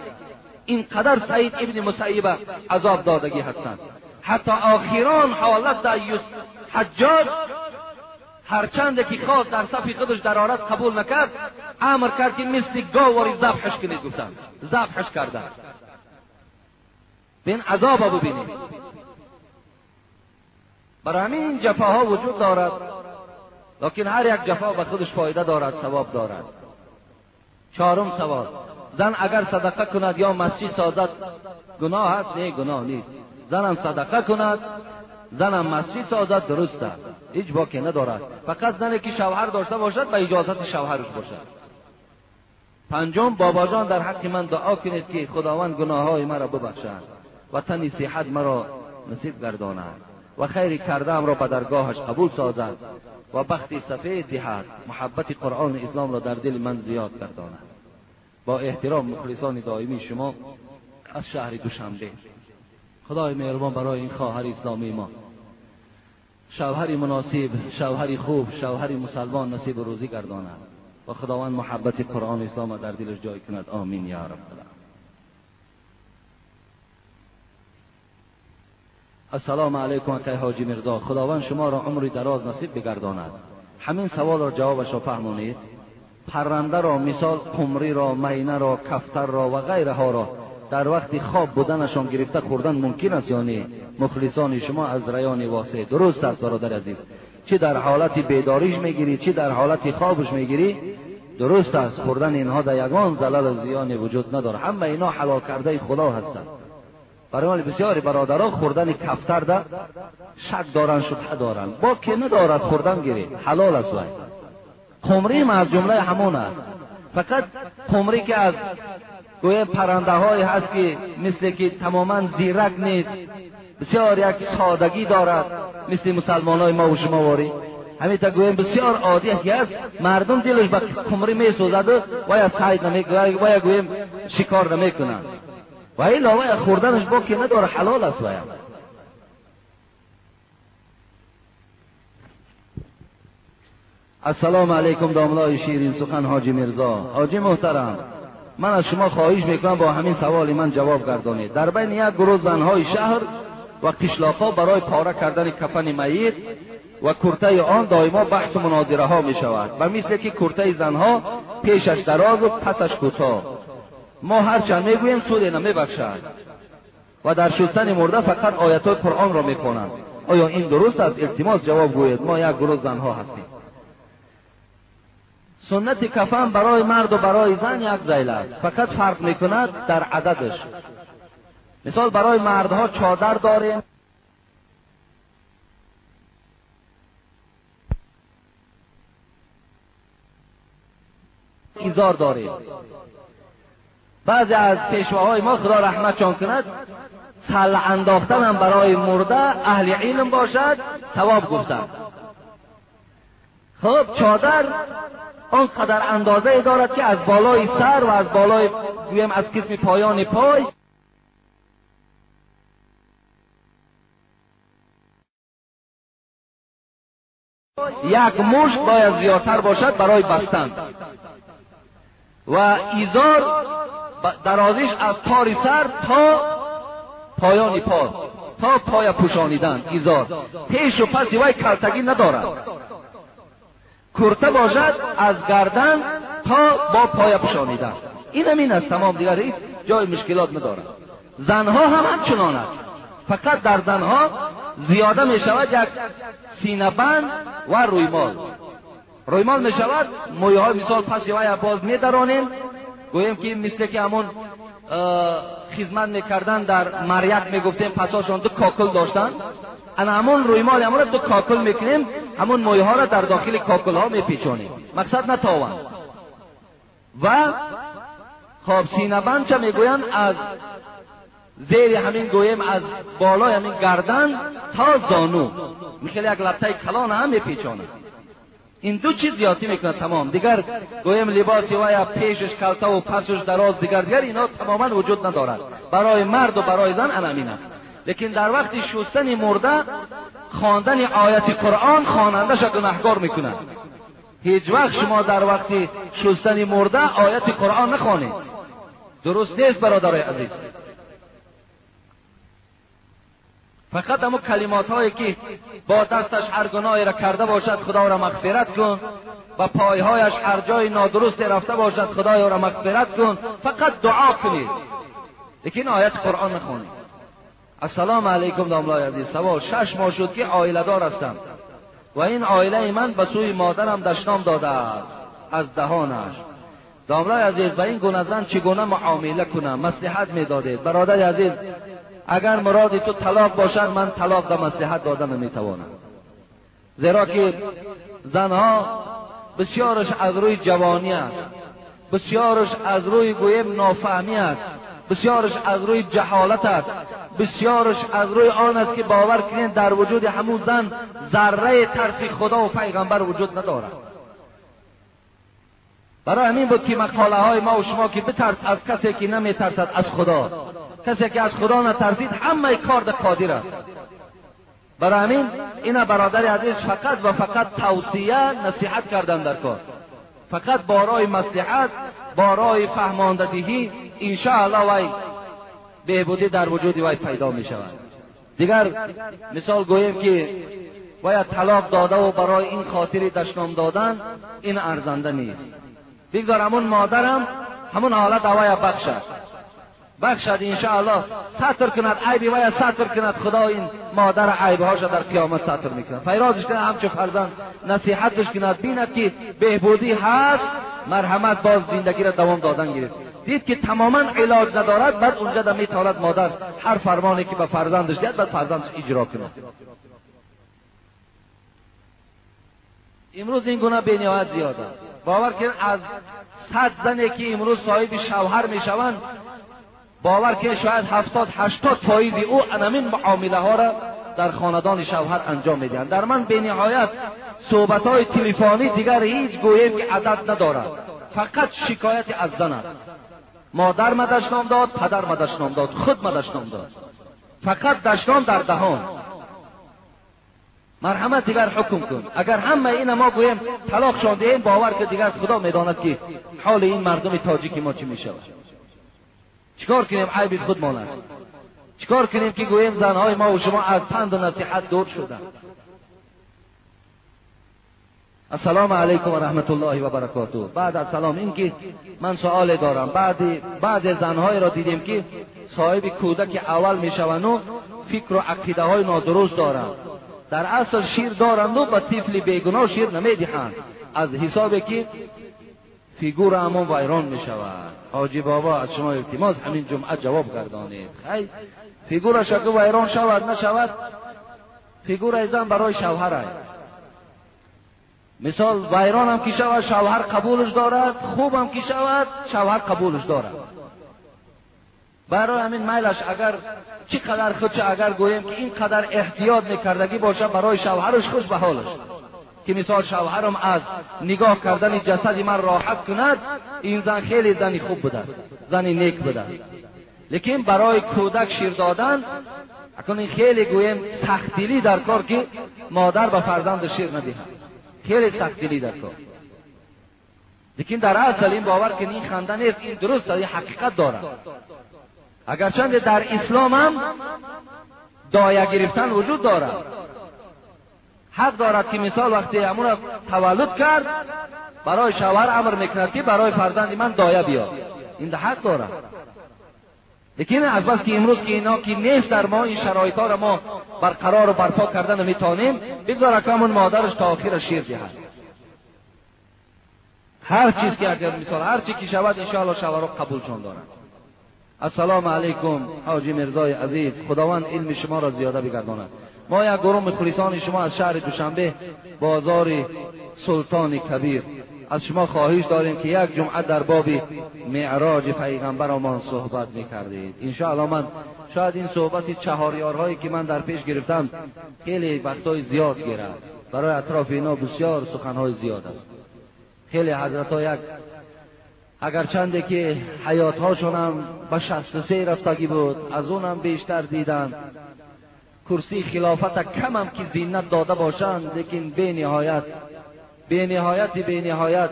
اینقدر سعید ابن مسیب عذاب دادگی هستند. حتی آخران حالت در حجاج هرچند که خواست در صف خودش درآرد قبول نکرد، امر کرد که مثل گاواری ذبحش کنید. گفتند ذبحش کردند. بین عذاب ببینید. برای همین جفاها وجود دارد، لیکن هر یک جفا به خودش فایده دارد، ثواب دارد. چهارم سوال: زن اگر صدقه کند یا مسجد سازد گناه است؟ نه، گناه نیست. زنم صدقه کند، زنم مسجد سازد درست است، هیچ باکی ندارد. فقط زنی که شوهر داشته باشد به اجازت شوهرش باشد. پنجم: بابا جان در حق من دعا کنید که خداوند گناههای مرا ببخشد و تن صحت مرا نصیب گرداند و خیر کردم را به درگاهش قبول سازد و بخت سفید دهد، محبت قرآن اسلام را در دل من زیاد گرداند. با احترام مخلصان دائمی شما از شهر دوشنبه. خدای مهربان برای این خواهر اسلامی ما شوهری مناسب، شوهری خوب، شوهری مسلمان نصیب روزی گرداند و خداوند محبت قرآن اسلام را در دلش جای کند. آمین یا رب العالمین. السلام علیکم اکای حاجی میرزا، خداوند شما را عمری دراز نصیب بگرداند. همین سوال را جوابش را فهمانید. پرنده را، مثال قمری را، مینه را، کفتر را و غیره ها را در وقت خواب بودنشان گرفته خوردن ممکن است یا نه؟ مخلصان شما از ریان واسع. درست است برادر عزیز، چه در حالت بیداریش میگیری چه در حالت خوابش میگیری درست است. خوردن اینها در یگان زلل و زیان وجود نداره، همه اینا حلال کرده خدا هستند. برای بسیاری برادران خوردن کفتر ده شک دارن، شبهه دارن، با که ندارد خوردن گیری حلال است. وای قمری از جمله همون است. فقط قمری که از گویا پرنده های هست که مثل که تماما زیرک نیست، بسیار یک سادگی دارد، مثل مسلمان های ما و شما واری همین تا گویا بسیار عادی که است، مردم دلش به قمری می سوزد و یا صید نمیکنه و یا گویا شکار نمیکنه و علاوه خوردنش با که نداره حلال است. ویا السلام علیکم داملای شیرین سخن حاجی میرزا. حاجی محترم، من از شما خواهش میکنم با همین سوال من جواب گردانید. در بین یک گروه زنهای شهر و قشلاقها برای پاره کردن کفن میت و کرته آن دائما بحث و مناظره ها می شود و مثل که کرته زنها پیشش دراز و پسش کوتاه. ما هرچند میگوییم سود نمیبخشد و در شستن مرده فقط آیات قرآن را میخوانند. آیا این درست است؟ التماس جواب گوید. ما یک گروه زنها هستیم. سنت کفن برای مرد و برای زن یک ذیل است، فقط فرق میکند در عددش. مثال برای مردها چادر داریم، ایزار داریم. بعضی از پیشواهای ما خدا رحمتشان کند سل انداختن هم برای مرده اهل علم باشد ثواب گفتند. خب چادر آنقدر اندازه دارد که از بالای سر و از بالای گویم از قسم پایان پای یک مشت باید زیادتر باشد برای بستن و ایزار درازیش از تار سر تا پایان پا. تا پای پوشانیدن ایزار، پیش و پس وی کلتگی ندارد. کرته باشد از گردن تا با پای پوشانیدن، این همین است تمام، دیگر هیچ جای مشکلات ندارد. زنها هم همچنان است، فقط در زنها زیاده می شود یک سینه بند و رویمال. رویمال می شود مویه های مثال پس وی باز می درانیم، گوییم که مثل که همون خدمت میکردن در مریت میگفتیم پساشان دو کاکل داشتن، انا همون رویمال همون را دو کاکل میکنیم، همون مویه ها را در داخل کاکل ها میپیچانیم، مقصد نتاوند. و خب سینه بند چه میگویند؟ از زیر همین گوییم از بالای همین گردن تا زانو، میخواد یک لپته کلان هم میپیچانند. این دو چیز زیادی میکنه تمام. دیگر گویم لباسی و یا پیشش کلته و پسش دراز دیگر اینا تماما وجود ندارد برای مرد و برای زن همین است. لیکن در وقت شستن مرده خواندن آیت قرآن خواننده‌اش گناهکار میکنه. هیچ وقت شما در وقت شستن مرده آیت قرآن نخوانید، درست نیست برادرای عزیز. فقط همون کلمات هایی که با دستش هر گناهی را کرده باشد خدا را مغفرت کن، و پایهایش هر جای نادرست رفته باشد خدای را مغفرت کن، فقط دعا کنید، لیکن آیت قرآن نخوانید. السلام علیکم داملای عزیز، سوال: 6 ماه شد که عائله دار هستم و این عائله من به سوی مادرم دشنام داده است از دهانش. داملای عزیز، به این گونه زن چگونه معامله کنم؟ مصلحت میدادید. برادر عزیز، اگر مراد تو طلاق باشد من طلاق در مصلحت دادن نمیتوانم، زیرا که زنها بسیارش از روی جوانی است، بسیارش از روی گویم نافهمی است، بسیارش از روی جهالت است، بسیارش از روی آن است که باور کنید در وجود همون زن ذره ترس خدا و پیغمبر وجود ندارد. برای همین بود که مقاله های ما و شما که بترس از کسی که نمیترسد از خدا، کسی که از خدا نترسید همه کار در قادر است. برای همین اینا برادر عزیز فقط و فقط توصیه نصیحت کردن در کار، فقط بارای مصلحت، بارای فهماندهی انشاءالله وی بهبودی در وجود وی پیدا می شود. دیگر مثال گوییم که باید طلاق داده و برای این خاطر دشنام دادن، این ارزنده نیست. بگذار همون مادرم همون حالت وی بخشد، بخشد انشاءالله، ستر کند عیبی وی ستر کند، خدا این مادر عیبهاش در قیامت ستر میکند، فیرازش کند همچو فرزند، نصیحتش کند، بیند که بهبودی هست، مرحمت باز زندگی را دوام دادن گرفت. دید که تماما علاج ندارد، بعد اونجا در میتواند مادر هر فرمانی که به فرزندش دید بعد فرزندش اجرا کند. امروز این گونه بی‌نهایت زیاد است. باور کن از 100 زنی که امروز صاحب شوهر میشوند، باور که شاید 70-80 فایز او انمین معامله ها را در خاندان شوهر انجام میدهند. در من بی‌نهایت صحبت های تلفنی دیگر هیچ گوییم که عدد ندارد، فقط شکایت از زن است. مادر ما دشنام داد، پدر ما دشنام داد، خود ما دشنام داد، فقط دشنام در دهان. مرحمت دیگر حکم کن. اگر همه این ما گوییم طلاق شان دهیم، باور که دیگر خدا میداند که حال این مردم تاجیک ما چی میشود. چیکار کنیم؟ عیب خودمان است. چیکار کنیم که گوییم زنهای ما و شما از پند و نصیحت دور شدند؟ السلام علیکم و رحمت الله و برکاته. بعد از سلام، این که من سوال دارم. بعد زنهای را دیدیم که صاحب کودک اول میشوند و فکر و عقیده های نادرست دارند. در اصل شیر دارند و به طفل بیگناه شیر نمیدهند، از حسابی که فیگور همون ویران میشود. حاجی بابا از شما التماس همین جمعه جواب گردانید. خیر، فیگورش اگه ویران شود نشود، فیگور زن برای شوهر است. مثال ویران هم که شود شوهر قبولش دارد، خوب هم که شود شوهر قبولش دارد. برای همین میلش اگر چقدر خودش اگر گوییم که اینقدر احتیاط میکردگی باشه برای شوهرش، خوش به حالش که مثال شوهرم از نگاه کردن جسد من راحت کند، این زن خیلی زنی خوب بوده است، زنی نیک بوده است. لیکن برای کودک شیر دادن اکنون خیلی گوییم سختدلی در کار که مادر به فرزند شیر ندهد، خیلی سختدلی در کار. لیکن در اصل این باور که این خنده نیست، این درست است، این حقیقت دارد. اگرچند در اسلام هم دایه گرفتن وجود دارد. حق دارد که مثال وقتی امون تولد کرد برای شوهر امر میکند که برای فرزند من دایه بیا، این حق دارد. لیکن از بس که امروز که اینا که نیست در ما، این شرایط ها را ما برقرار و برپا کردن نمیتونیم، بگذار اکرمون مادرش تا آخر شیر دهد. هر چیز که اگر مثال هر چی که شود انشاءالله شوهرها قبولشان دارند. السلام علیکم حاجی میرزای عزیز، خداوند علم شما را زیاده بگرداند. ما یک گروه مخلصان شما از شهر دوشنبه بازار سلطان کبیر از شما خواهش داریم که یک جمعه در باب معراج پیغمبرمان صحبت میکردید. انشاءالله من شاید این صحبت چهار یارهایی که من در پیش گرفتم خیلی وقتای زیاد گیرد، برای اطراف اینا بسیار سخنهای زیاد است. خیلی حضرت ها یک اگرچنده که حیات هاشون هم به 63 رفتگی بود، از اونم بیشتر دیدن، کرسی خلافت کم هم که زینت داده باشند، لیکن بی نهایت بی نهایت بی نهایت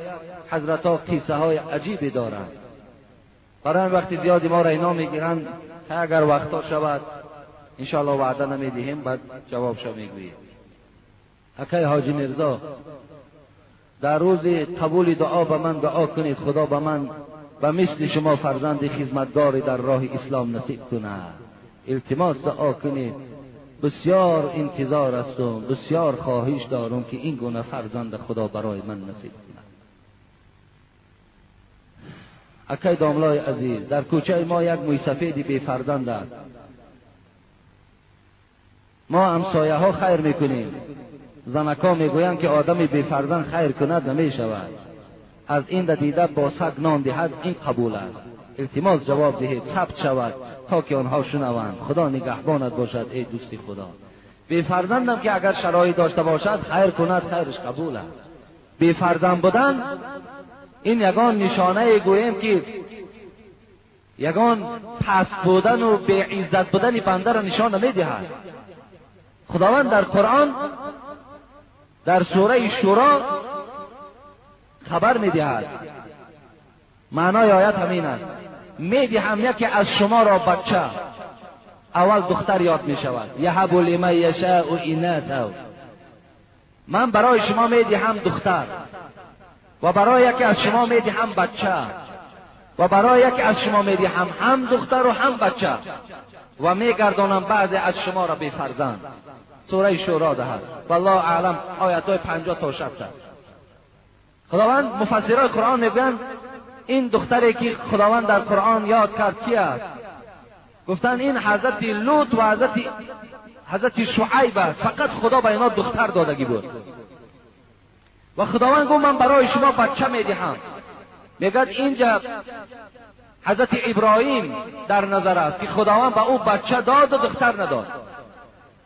حضرت ها قصه های عجیبی دارند. برای وقتی زیادی ما را اینا میگیرند، اگر وقتا شود انشاءالله وعده نمیدهیم، بعد جوابشو میگوییم. اکای حاجی میرزا، در روز قبول دعا به من دعا کنید، خدا به من به مثل شما فرزند خدمتگاری در راه اسلام نصیب کند. التماس دعا کنید، بسیار انتظار هستم، بسیار خواهش دارم که این گونه فرزند خدا برای من نصیب کند. اکای داملای عزیز، در کوچه ما یک موی سفیدی بی فرزند است. ما همسایه ها خیر میکنیم، زنکا میگویند که آدم بی فرزند خیر کند نمیشود، از این دیده با سگ نان دهد این قبول است. التماس جواب دهید، ثبت شود تا که آنها شنوند. خدا نگهبانت باشد ای دوست خدا. بی فرزندم که اگر شرایط داشته باشد خیر کند، خیرش قبول است. بی فرزند بودن این یگان نشانه گوییم که یگان پس بودن و بی عزت بودن بنده را نشان نمیدهد. خداوند در قرآن در سوره شورا خبر میدهد، معنای آیت همین است: میدهم یکی از شما را بچه. اول دختر یاد میشود، یهب لمن یشاء اناثا، من برای شما میدهم دختر، و برای یکی از شما میدهم بچه، و برای یکی از شما میدهم هم دختر و هم بچه، و میگردانم بعد از شما را بی فرزند. سوره شورا ده است، والله اعلم، آیت های 50 تا 60 است. خداوند مفسرای قرآن میگویند این دختری که خداوند در قرآن یاد کرد کی است؟ گفتن این حضرت لوط و حضرت شعیب است. فقط خدا به اینا دختر دادگی بود و خداوند گفت من برای شما بچه میدهم. میگد اینجا حضرت ابراهیم در نظر است که خداوند به او بچه داد و دختر نداد،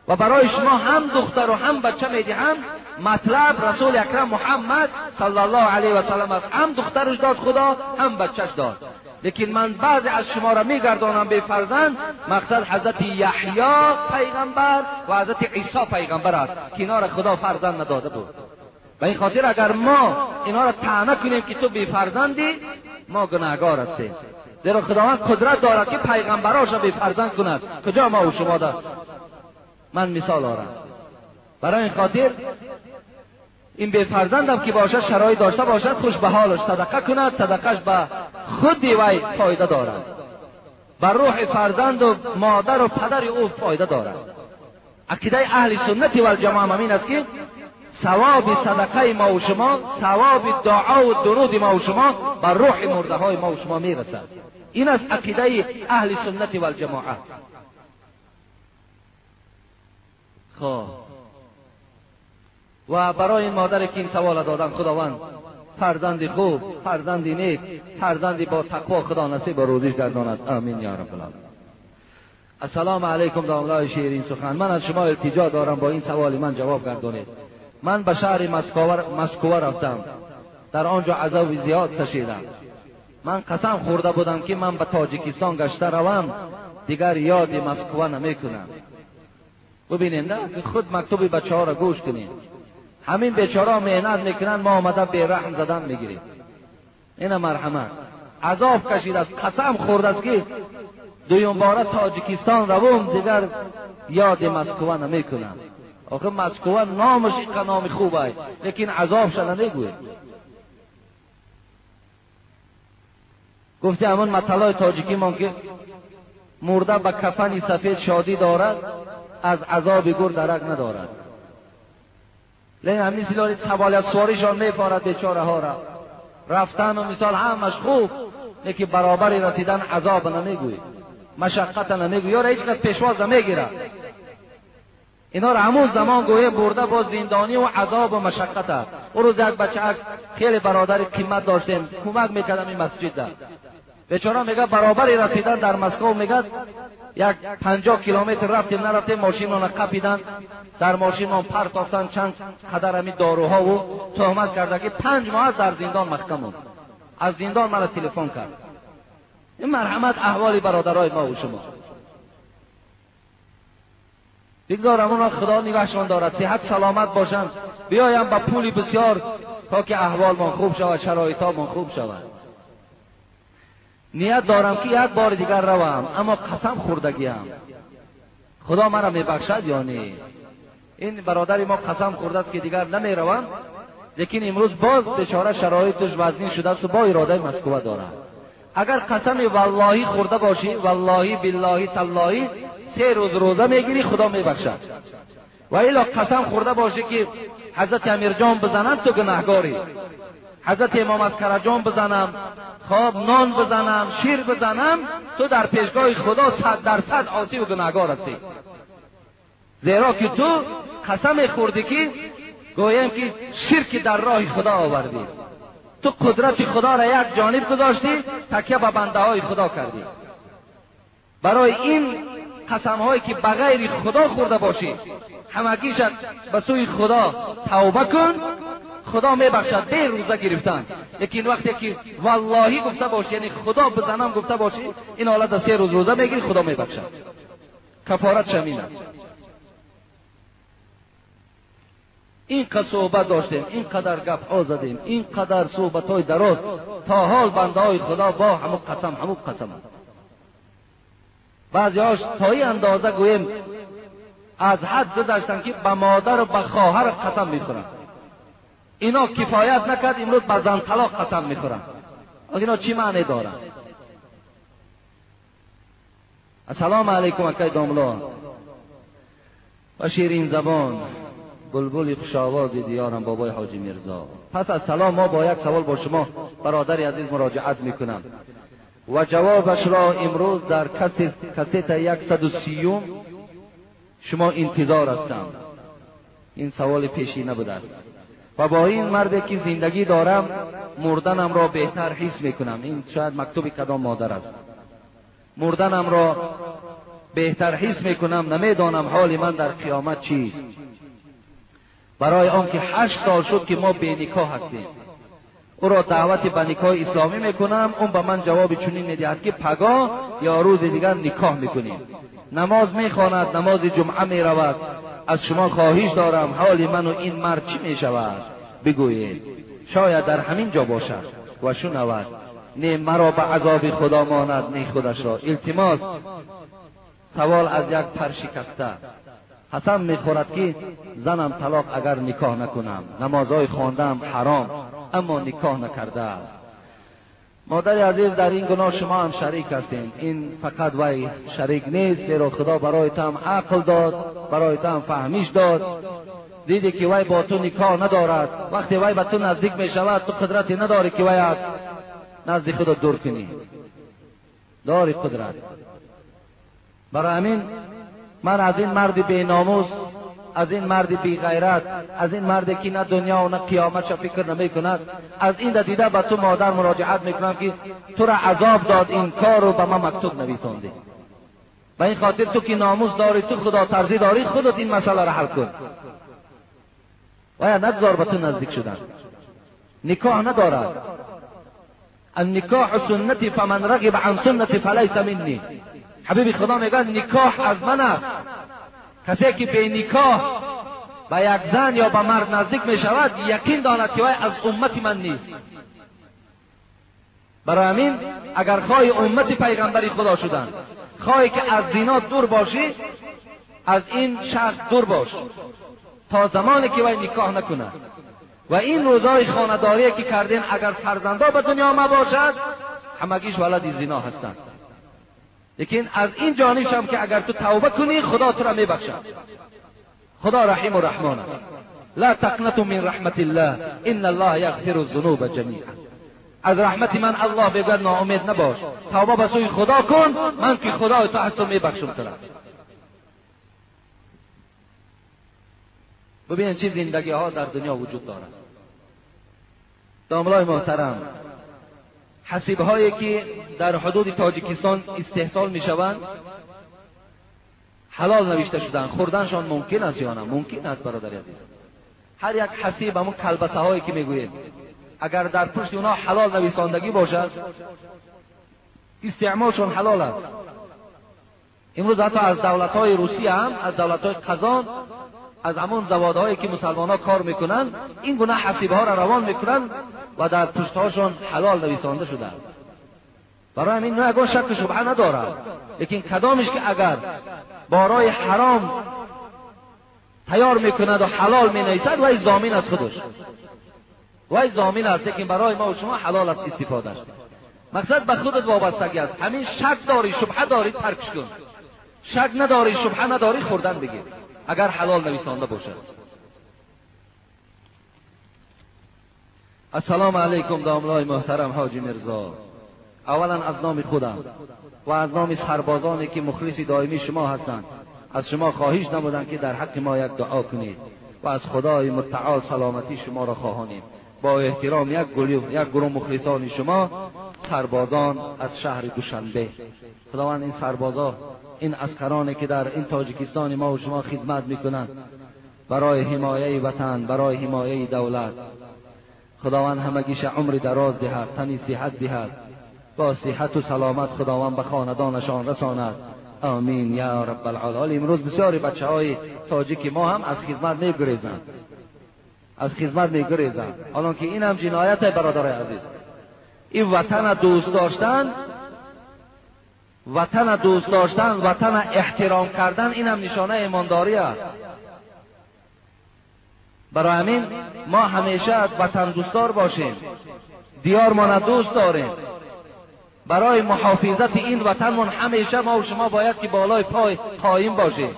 و برای شما هم دختر و هم بچه میدهم. مطلب رسول اکرم محمد صلی الله علیه و سلم است، هم دخترش داد خدا هم بچهش داد. لیکن من بعضی از شما را میگردانم به فرزند. مقصد حضرت یحیی پیغمبر و حضرت عیسی پیغمبر است که اینا را خدا فرزند نداده بود. به این خاطر اگر ما اینا را طعنه کنیم که تو بی فرزندی، ما گناهگار هستیم، زیرا خداوند قدرت دارد که پیغمبراش را بی فرزند کند. کجا ما و شما ده؟ من مثال آرم. برای این خاطر این بی فرزندم که باشد شرایط داشته باشد، خوش به حالش صدقه کند، صدقهش به خود وی فایده دارد، بر روح فرزند و مادر و پدر او فایده دارد. عقیده اهل سنت و الجماعه همین است که ثواب صدقه ما و شما، ثواب دعا و درود ما و شما بر روح مرده های ما و شما میرسد. این است عقیده اهل سنت و الجماعه. خب و برای این مادر که این سوال دادم، خداوند فرزند خوب، فرزند نیک، فرزندی با تقوا خدا نصیب و روزیش گرداند. آمین یا رب العالمین. السلام علیکم داملای شیرین سخن. من از شما التجا دارم با این سوال من جواب گردانید. من به شهر مسکو رفتم، در آنجا عذاب زیاد کشیدم. من قسم خورده بودم که من به تاجیکستان گشته روم، دیگر یاد مسکو نمیکنم. ببینید نه، خود مکتوب بچه ها را گوش کنید. همین بیچاره مهنت میکنن، ما آمده بی رحم زدن میگیریم. اینا مرحمت. Азоб кашидааст, қасам хӯрдааст ки дуюм бора Тоҷикистон равум, дигар ёди Москва намекунам. Охир Москва номаш инқа номи хуб ай, лекин азобша намегӯед. Гуфти ҳамон маталои тоҷикимон ки мурда ба кафани сафед шодӣ дорад, аз азоби гур дарак надорад. Лекин ҳамин силоли саволятсуворишон мефорад бечораҳоро. Рафтану мисол ҳамаш хуб, лекин баробари расидан азоб намегӯед, машаққата намегӯед, ёра ҳеҷ кас пешвоз намегирад. Инҳоро ҳамун замон гӯем бурда бо зиндонӣ ва азобу машаққат аст. Ӯ рӯз як бачаак хеле бародари қимат доштем, кӯмак мекардам ин масҷидда. Бечора мегӯяд баробари расидан дар Москва мегӯяд як 50 километр рафтем нарафтем мошинмонро қапидан, дар мошинмон партофтан чанд қадар ҳамин доруҳову туҳмат карда ки 5 моҳ дар зиндон маҳкамон. Аз зиндон маро телефон кард. Ин марҳамат аҳволи бародарои мо ва шумо. Бигзор ҳамонро Худо нигоҳшон дорад, сиҳат саломат бошанд, биёям ба пули бисёр то ки аҳволмон хуб шавад, шароитомон хуб шавад. Ният дорам ки як бори дигар равам, аммо қасам хӯрдагиам. Худо маро мебахшад ё не? Ин бародари мо қасам хӯрдааст ки дигар намеравам, лекин имрӯз боз бечора шароиташ вазнин шудааст бо иродаи Москва дорад. Агар қасами валлоҳӣ хӯрда бошӣ, валлоҳӣ, биллоҳӣ, таллоҳӣ, 3 рӯз рӯза мегирӣ, Худо мебахшад. Ва ило қасам хӯрда бошӣ ки ҳазрати Амирҷон бизанам, ту гунаҳгорӣ. Ҳазрати Имом Аскараҷон бизанам, хоб нон бизанам, шир бизанам, ту дар пешгоҳи Худо 100% осӣ ва гунаҳгор ҳастӣ. Зеро ки ту қасаме хӯрдӣ ки гӯем ки ширки дар роҳи Худо овардӣ. Ту қудрати Худоро як ҷониб гузоштӣ, такя ба бандаҳои Худо кардӣ. Барои ин қасамҳое ки ба ғайри Худо хӯрда бошӣ, ҳамагишат ба сӯи Худо тавба кун, Худо мебахшад бе рӯза гирифтан. Лекин вақте ки валлоҳӣ гуфта бошӣ, яъне Худо бизанам гуфта бошӣ, ин ҳолат 3 рӯз рӯза мегирӣ, Худо мебахшад. Кафорат шамин аст. Ин қадар суҳбат доштем, ин қадар гапҳо задем, ин қадар суҳбатҳои дароз, то ҳол бандаҳои Худо бо ҳамун қасам, ҳамун қасам аст. Баъзеҳош то ин андоза гӯем аз ҳад гузаштанд ки ба модару ба хоҳар қасам мехӯранд. Ино кифоят накард, имрӯз ба зан талоқ қасам мехӯранд. Ино чӣ маъне дорад? Ассалому алайкум акай домло ва ширин забон, булбули хушовози диёрам бобои ҳоҷи Мирзо. Пас аз салом мо бо як савол бо шумо бародари азиз муроҷиат мекунам ва ҷавобашро имрӯз дар кассета 130 шумо интизор ҳастам. Ин саволи пешӣ набудааст. Ва бо ин марде ки зиндагӣ дорам, мурданамро беҳтар ҳис мекунам. Ин шояд мактуби кадом модар аст. Мурданамро беҳтар ҳис мекунам, намедонам ҳоли ман дар қиёмат чист. Барои он ки 8 сол шуд ки мо беникоҳ ҳастем. Ӯро даъвати ба никоҳи исломӣ мекунам, ӯ ба ман ҷавоби чунин медиҳад ки пагоҳ ё рӯзи дигар никоҳ мекунем. Намоз мехонад, намози ҷумъа меравад. Аз шумо хоҳиш дорам ҳоли ману ин мард чӣ мешавад бигӯед. Шояд дар ҳамин ҷо бошад ва шунавад. Не маро ба азоби Худо монад, не худашро. Илтимос. Савол аз як паршикаста. Қасам мехӯрад ки занам талоқ агар никоҳ накунам, намозҳои хондаам ҳаром, аммо никоҳ накардааст. Модари азиз, дар ин гуноҳ шумо ҳам шарик ҳастед. Ин фақат вай шарик нест, зеро Худо барои ту ҳам ақл дод, барои ту ҳам фаҳмиш дод. Дидӣ ки вай бо ту никоҳ надорад. Вақте вай ба ту наздик мешавад, ту қудрате надорӣ ки вай аз назди худо дур кунӣ. Дори қудрат. Барои ҳамин ман аз ин марди беномус, аз ин марди беғайрат, аз ин марде ки на дунё ва на қиёматша фикр намекунад, аз ин да дида ба ту модар муроҷиат мекунам ки тура азоб дод ин кору ба ман мактуб нависондӣ. Ба ин хотир ту ки номус дорӣ, ту худотарзӣ дорӣ, худат ин масъаларо ҳал кун. Вая нагзор ба ту наздик шудан. Никоҳ надорад. النکاح سنتی فمن رغب عن سنتی فلیس منی. حبیبی خدا میگه نکاح از من است. کسی که به نکاح به یک زن یا به مرد نزدیک می شود، یقین داند که وی از امت من نیست. برای همین اگر خواهی امت پیغمبری خدا شدن، خواهی که از زنا دور باشی، از این شخص دور باش تا زمانی که وی نکاح نکنه. و این روزای خانه‌داری که کردین اگر فرزندا به دنیا مباشد همگیش ولد زنا هستند. لیکن از این جانبش هم که اگر تو توبه کنی خدا تو را میبخشد. خدا رحیم و رحمان است. لا تقنطوا من رحمت الله ان الله یغفر الذنوب جمیعا. از رحمت من الله بگوید ناامید نباش، توبه به سوی خدا کن، من که خدای تو هستم میبخشم تو را. ببینید چه زندگی ها در دنیا وجود دارد. داملای محترم، حسیب هایی که در حدود تاجیکستان استحصال می شوند حلال نوشته شدن، خوردنشان ممکن است یا نه؟ ممکن است برادر عزیز. هر یک حسیب همون کلبسه هایی که میگوییم اگر در پشت اونا حلال نویساندگی باشد استعمالشان حلال است. امروز حتی از دولت های روسیه هم، از دولت های قزان، از همون زوادهایی که مسلمان ها کار میکنن این گونه حسیب ها را روان میکنن و در پشت هاشون حلال نویسانده شده است. برای همین نه اگر شک شبهه ندارد، لیکن کدامش که اگر بارای حرام تیار میکند و حلال مینویسد وی ضامن از خودش، وی ضامن است. لیکن برای ما و شما حلال است استفادهش. مقصد به خودت وابستگی است. همین شک داری شبهه داری ترکش کن، شک نداری شبهه نداری خوردن بگیر اگر حلال نویسانده باشد. السلام علیکم داملای محترم حاجی میرزا. اولا از نام خودم و از نام سربازانی که مخلص دائمی شما هستند از شما خواهش نمودم که در حق ما یک دعا کنید و از خدای متعال سلامتی شما را خواهانیم. با احترام یک گروه مخلصان شما سربازان از شهر دوشنبه. خداوند این سربازا، این عسکرانی که در این تاجیکستان ما و شما خدمت میکنند برای حمایه وطن، برای حمایه دولت، خداوند همگیش عمر دراز دهد، تنی صحت دهد، با صحت و سلامت خداوند به خاندانشان رساند. آمین یا رب العالمین. امروز بسیاری بچه های تاجیک ما هم از خدمت میگریزند، از خدمت میگریزند، حالا که این هم جنایت برادرای عزیز. این وطن دوست داشتن، وطن دوست داشتن، وطن احترام کردن، این هم نشانه ایمانداری است. برای همین ما همیشه وطن دوستدار باشیم، دیار ما دوست داریم. برای محافظت این وطنمون همیشه ما و شما باید که بالای پای قایم باشیم.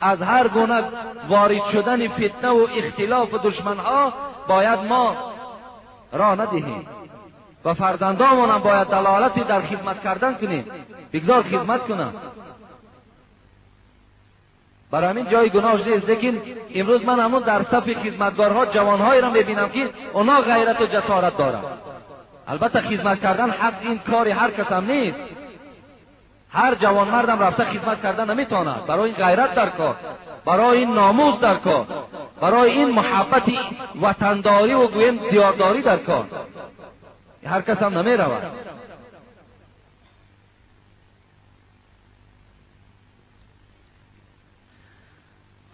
از هر گونه وارد شدن فتنه و اختلاف و دشمنها باید ما راه ندهیم و فرزندامون هم باید دلالتی در خدمت کردن کنیم، بگذار خدمت کنم. برای همین جای گناهش نیست. لیکن امروز من همون در صف خدمتگارها جوانهایی را میبینم که اونا غیرت و جسارت دارن. البته خدمت کردن حق این کاری هر کس هم نیست، هر جوان مردم رفته خدمت کردن نمیتواند. برای این غیرت در کار، برای این ناموس در کار، برای این محبت وطنداری و گویم دیارداری در کار، هر کس هم نمی رود.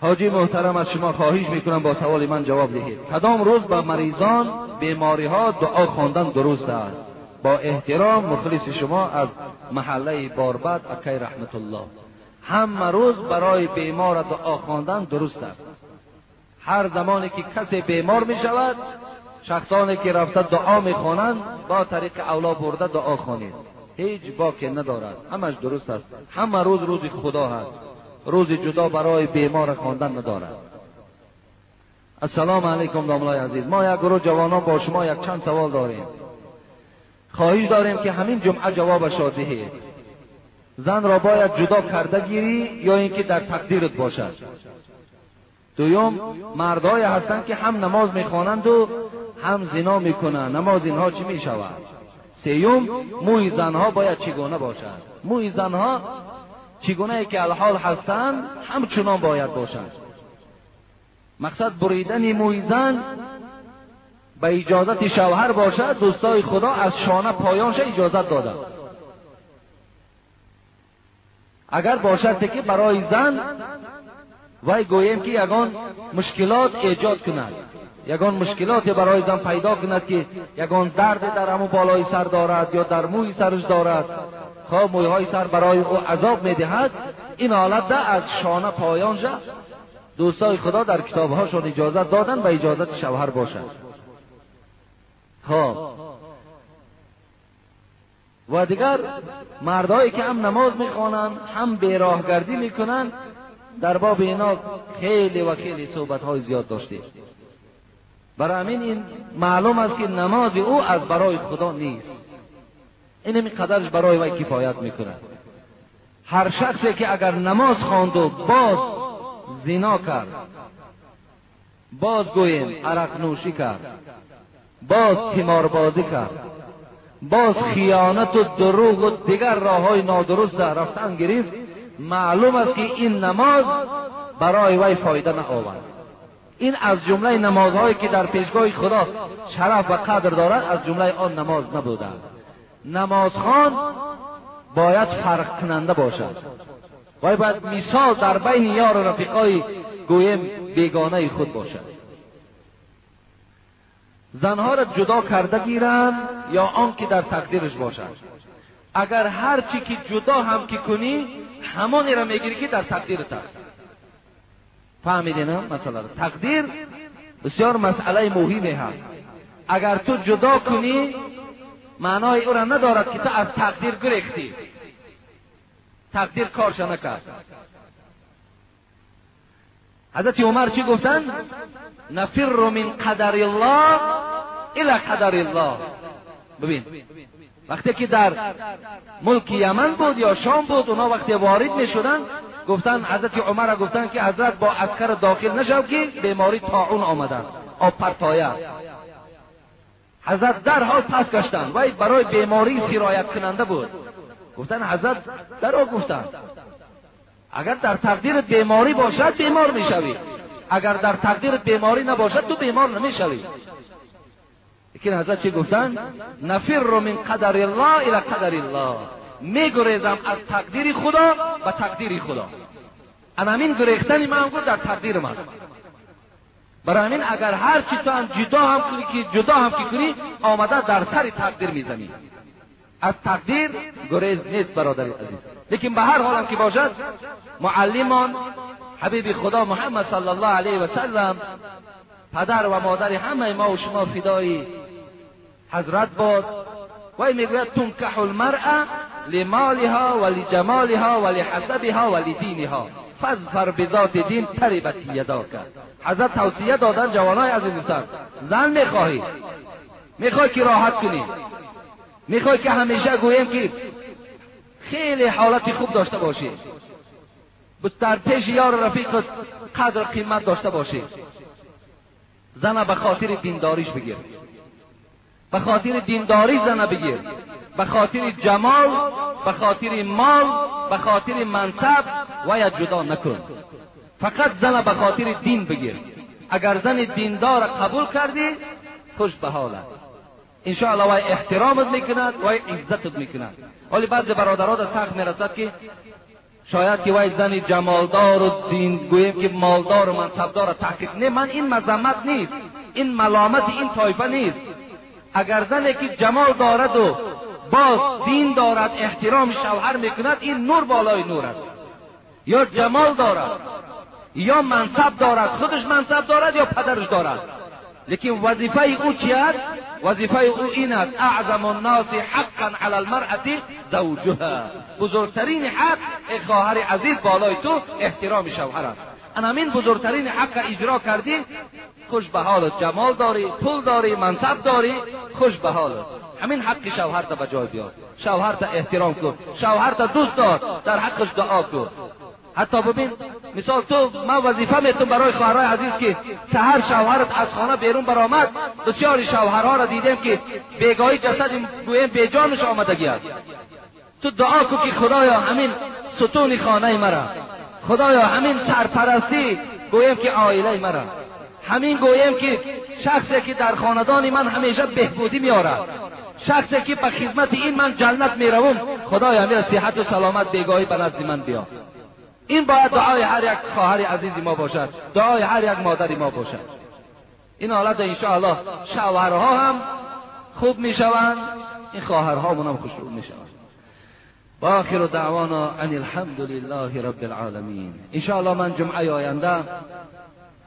حاجی محترم از شما خواهش میکنم با سوال من جواب دهید. کدام روز به مریضان بیماری ها دعا خواندن درست است؟ با احترام مخلص شما از محله باربد اکی رحمت الله. همه روز برای بیمار دعا خواندن درست است. هر زمانی که کسی بیمار می شود، شخصانی که رفته دعا میخوانند با طریق اولا برده دعا خوانید، هیچ باکی ندارد، همش درست است. همه روز روز خدا هست، روز جدا برای بیمار خواندن ندارد. السلام علیکم داملای عزیز، ما یک گروه جوانان با شما یک چند سوال داریم، خواهش داریم که همین جمعه جوابش را دهید. زن را باید جدا کرده گیری یا اینکه در تقدیرت باشد؟ دوم، مردای هستند که هم نماز میخوانند و هم زنا میکنند، نماز اینها چی میشود؟ سیوم، موی زنها باید چگونه باشد؟ موی زنها چگونه که الحال هستند همچنان باید باشند. مقصد بریدن موی زن به اجازت شوهر باشد. دوستای خدا از شانه پایانش اجازت دادند. اگر باشد که برای زن وی گوییم که یگان مشکلات ایجاد کند، ягон мушкилоте барои зан пайдо кунад ки ягон дарде дар ҳамун болои сар дорад ё дар мӯи сараш дорад, хоб мӯйҳои сар барои ӯ азоб медиҳад, ин ҳолатда аз шона поёнша дӯстои худо дар китобҳошон иҷозат додан ба иҷозати шавҳар бошад. Хоб ва дигар мардҳое ки ҳам намоз мехонанд ҳам бероҳгардӣ мекунанд, дар боби ино хеле ва хеле суҳбатҳои зиёд доштем. Барои ҳамин ин маълум аст ки намози ӯ аз барои худо нест. Ин ҳамин қадарш барои вай кифоят мекунад. Ҳар шахсе ки агар намоз хонду боз зино кард, боз гӯем арақнӯшӣ кард, боз тиморбозӣ кард, боз хиёнату дурӯғу дигар роҳҳои нодуруст дар рафтан гирифт, маълум аст ки ин намоз барои вай фоида наовард. Ин аз ҷумлаи намозҳое ки дар пешгоҳи худо шараф ва қадр дорад, аз ҷумлаи он намоз набуданд. Намозхон бояд фарқкунанда бошад. Вай бояд мисол дар байни ёру рафиқои гӯем бегонаи худ бошад. Занҳоро ҷудо карда гиранд ё он ки дар тақдираш бошад. Агар ҳар чӣ ки ҷудо ҳам ки кунӣ, ҳамонеро мегирӣ ки дар тақдират аст. Фаҳмидед масъаларо? Тақдир бисёр масъалаи муҳиме ҳаст. Агар ту ҷудо кунӣ, маънои ӯро надорад ки ту аз тақдир гурехтӣ. Тақдир корша накард. ҳазрати Умар чӣ гуфтанд? Нафирру мин қадариллоҳ ила қадариллоҳ. Бибин, вақте ки дар мулки Яман буд ё Шом буд, онҳо вақте ворид мешуданд, гуфтанд ҳазрати Умарро гуфтанд ки ҳазрат бо аскар дохил нашав ки беморӣ тоун омадааст, об партоя. Ҳазрат дарҳол пас гаштанд. Вай барои беморӣ сирояткунанда буд. Гуфтанд ҳазрат даро гуфтанд агар дар тақдират беморӣ бошад бемор мешавӣ, агар дар тақдират беморӣ набошад ту бемор намешавӣ. Лекин ҳазрат чӣ гуфтанд? Нафирру мин қадариллоҳ ила қадариллоҳ. Мегурезам аз тақдири худо ба тақдири худо. Ана ҳамин гурехтани ман гуфт дар тақдирам аст. Барои ҳамин агар ҳар чӣ ту ҳам ҷудо ҳам кунӣ ки ҷудо ҳам ки кунӣ, омада дар сари тақдир мезанӣ. Аз тақдир гурез нест бародари азиз. Лекин ба ҳар ҳолам ки бошад, муаллимон ҳабиби худо Муҳаммад саллаллоҳу алайҳи васаллам, падар ва модари ҳамаи мо ва шумо фидои ҳазрат бод. Вай мегӯяд тункаҳу лмаръа лимолиҳо ва лиҷамолиҳо ва лиҳасабиҳо ва лидиниҳо фазфар бизоти дин тарибат ядока. Ҳазрат тавсия доданд ҷавонои азиз, гуфтанд зан мехоҳӣ, мехоҳӣ ки роҳат кунӣ, мехоҳӣ ки ҳамеша гӯем ки хеле ҳолати хуб дошта бошӣ, дар пеши ёру рафиқат қадру қимат дошта бошӣ, зана ба хотири диндориш бигир, ба хотири диндорӣ зана бигир, ба хотири ҷамол, ба хотири мол, ба хотири мансаб вая ҷудо накун. Фақат зана ба хотири дин бигир. Агар зани диндора қабул кардӣ, хуш ба ҳолат. Иншоаллоҳ вай эҳтиромат мекунад, вай иззатат мекунад. Вале баъзе бародарода сахт мерасад ки шояд ки вай зани ҷамолдору дин гӯем ки молдору мансабдора таҳқиқ. Не, ман ин мазаммат нест, ин маломати ин тоифа нест. Агар зане ки ҷамол дораду боз дин дорад, эҳтироми шавҳар мекунад, ин нур болои нур аст. Ё ҷамол дорад, ё мансаб дорад, худаш мансаб дорад ё падараш дорад. Лекин вазифаи ӯ чи аст? Вазифаи ӯ ин аст: аъзаму нноси ҳаққан ала лмаръати завҷуҳа. Бузургтарини ҳақ, эй хоҳари азиз, болои ту эҳтироми шавҳар аст. Ана ҳамин бузургтарини ҳаққа иҷро кардӣ, хуш ба ҳолат, ҷамол дорӣ, пул дорӣ, мансаб дорӣ, хуш ба ҳолат. Ҳамин ҳаққи шавҳарта ба ҷой биёр, шавҳарта эҳтиром кун, шавҳарта дӯст дор, дар ҳаққаш дуо кун. Ҳатто бибин, мисол ту ман вазифа метум барои хоҳарҳои азиз ки саҳар шавҳарат аз хона берун баромад, бисёри шавҳарҳоро дидем ки бегоҳӣ ҷасади гӯем беҷонаш омадагӣ аст. Ту дуо кун ки худоё ҳамин сутуни хонаи мара, худоё ҳамин сарпарастӣ гӯем ки оилаи мара, ҳамин гӯем ки шахсе ки дар хонадони ман ҳамеша беҳбудӣ меорад, шахсе ки ба хизмати ин ман ҷаннат меравум, худоё ҳамира сиҳату саломат бегоҳӣ ба назди ман биё. Ин бояд дуои ҳар як хоҳари азизи мо бошад, дуои ҳар як модари мо бошад. این حالت انشاءالله شوهرها هم خوب میشوند، این خواهرها هم خوشرو میشوند. و آخر دعوانا ان الحمد لله رب العالمین. انشاءالله من جمعه آینده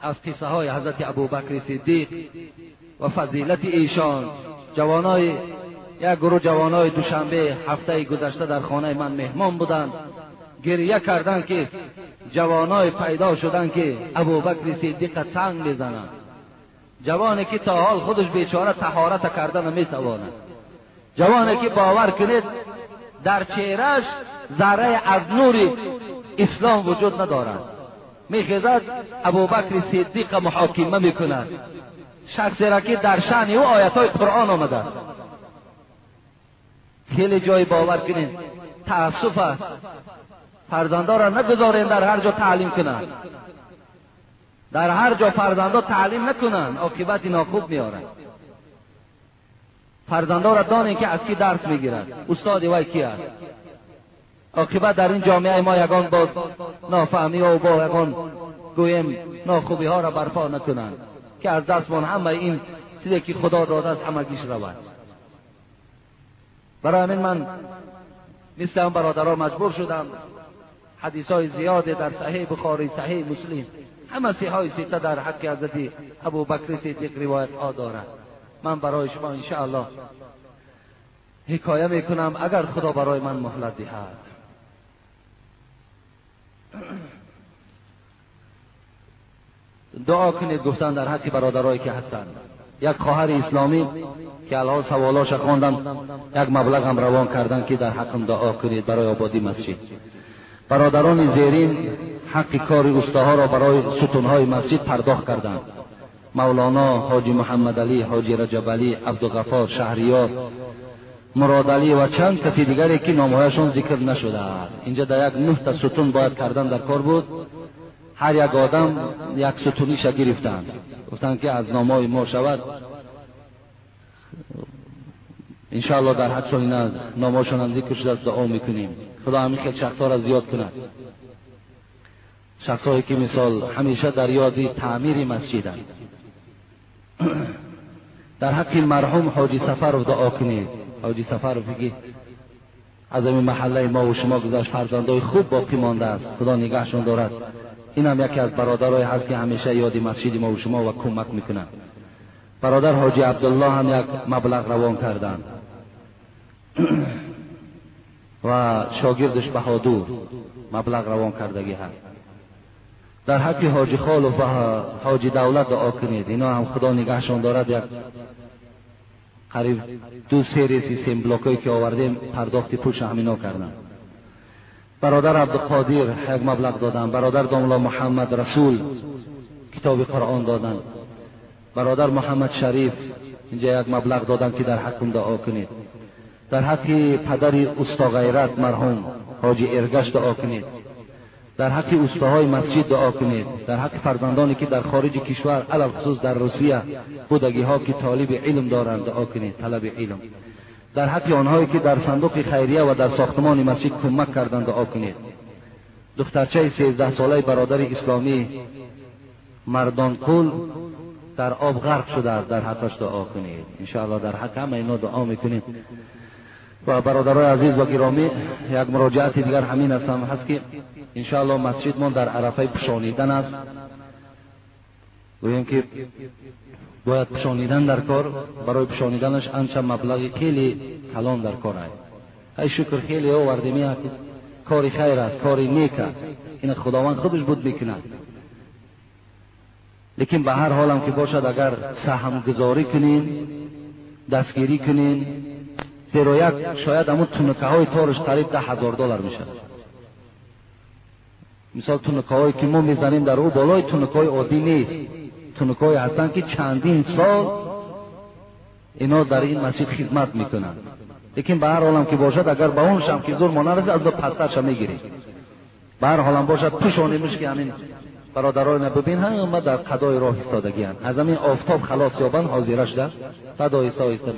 از قصه های حضرت ابوبکر صدیق و فضیلت ایشان، جوانای یک گروه جوانای دوشنبه هفته گذشته در خانه من مهمان بودند، گریه کردند که جوانای پیدا شدند که ابوبکر صدیق سنگ میزنند. جوانی که تا حال خودش بیچاره طهارت کرده نمیتواند، جوانی که باور کنید در چهرهش ذره از نور اسلام وجود ندارد، میخیزد ابوبکر صدیق محاکمه میکند، شخصی را که در شأن او آیت های قرآن آمده است. خیلی جای باور کنید تأسف است، فرزندا را نگذارین در هر جا تعلیم کنند، در هر جا فرزندا تعلیم نکنند عاقبت ناخوب میارند. فرزندا را دانین که از کی درس میگیرد، استاد وی کی است. عاقبت در این جامعه ما یگان باز نافهمی و با یگان گویم ناخوبی ها را برپا نکنند که از دستمان همه این چیزی که خدا داده است همگیش رود. برای همین من مثل هم برادرها مجبور شدم حدیث های زیاد در صحیح بخاری، صحیح مسلم، همه صحیح سته در حق حضرت ابوبکر صدیق روایت ها دارد. من برای شما انشاءالله حکایه میکنم اگر خدا برای من مهلت دهد. دعا کنید گفتن در حق برادرایی که هستند. یک خواهر اسلامی که الان سوالاش خواندم یک مبلغ هم روان کردن که در حقم دعا کنید برای آبادی مسجد. برادران زیرین حق کار استاها را برای ستونهای مسجد پرداخت کردند. مولانا حاجی محمد علی، حاجی رجب علی، عبدالغفار، شهریار، مراد علی و چند کسی دیگری که نامهایشان ذکر نشده است. اینجا در یک 9 تا ستون باید کردن در کار بود. هر یک آدم یک ستونیش گرفتند، گفتند که از نامهای ما شود. انشاءالله در حد اینا نامهاشون هم ذکر شده است، دعا میکنیم خدا همین خیلی شخصها را زیاد کند، شخصهایی که مثال همیشه در یاد تعمیر مسجدند. در حق مرحوم حاجی سفرов دعا کنید. حاجی سفرов که از این محله ما و شما گذشت، فرزندای خوب باقی مانده است، خدا نگهشون دارد. این هم یکی از برادرای هست که همیشه یاد مسجد ما و شما و کمک میکنند. برادر حاجی عبدالله هم یک مبلغ روان کردند و شاگردش بهادر مبلغ روان کردگی هست. در حق حاجی خالف و حاجی دولت دعا کنید، اینا هم خدا نگهشان دارد. یک قریب 2-3 ریسی سیم بلاکایی که آوردیم پرداخت پولش همینا کردن. برادر عبدالقادر یک مبلغ دادن، برادر داملا محمد رسول کتاب قرآن دادن، برادر محمد شریف اینجا یک مبلغ دادن که در حقم دعا کنید. در حق پدر استا غیرت مرحوم حاجی ارگش دعا کنید. در حق استاهای مسجد دعا کنید. در حق فرزندانی که در خارج کشور علی الخصوص در روسیه بودگی ها که طالب علم دارند دعا کنید، طلب علم. در حق آنهایی که در صندوق خیریه و در ساختمان مسجد کمک کردند دعا کنید. دخترچه 13 ساله برادر اسلامی مردان کل در آب غرق شده است، در حقش دعا کنید. انشاءالله در حق همه اینا دعا میکنیم. و برادرای عزیز و گرامی، یک مراجعت دیگر همین است هم هست که انشاءالله مسجد ما در عرفه پوشانیدن است. گوییم که باید پوشانیدن در کار، برای پوشانیدنش انچه مبلغ خیلی کلان در کار است. ای شکر خیلی آوردیم، کاری خیر است، کاری نیک است، این خداوند خودش بود میکند. لیکن به هر حالم که باشد اگر سهم گذاری کنین، دستگیری کنین، زیرا یک شاید همون تونکه های تارش قریب $10,000 میشه. مثال تونکه هایی که ما میزنیم در او بالای تونکه های عادی نیست، تونکه های هستن که چندین سال اینا در این مسجد خدمت میکنن. لیکن به هر حالم که باشد اگر به اون شم که زور ما نرسه از دو پسترش میگیریم. به هر حالم باشد پوشانیمش که همین برادران ببین همه در قضای راه ایستادگی هستند، از همین آفتاب خلاص یابن حاضرش در بعد آهسته آهسته.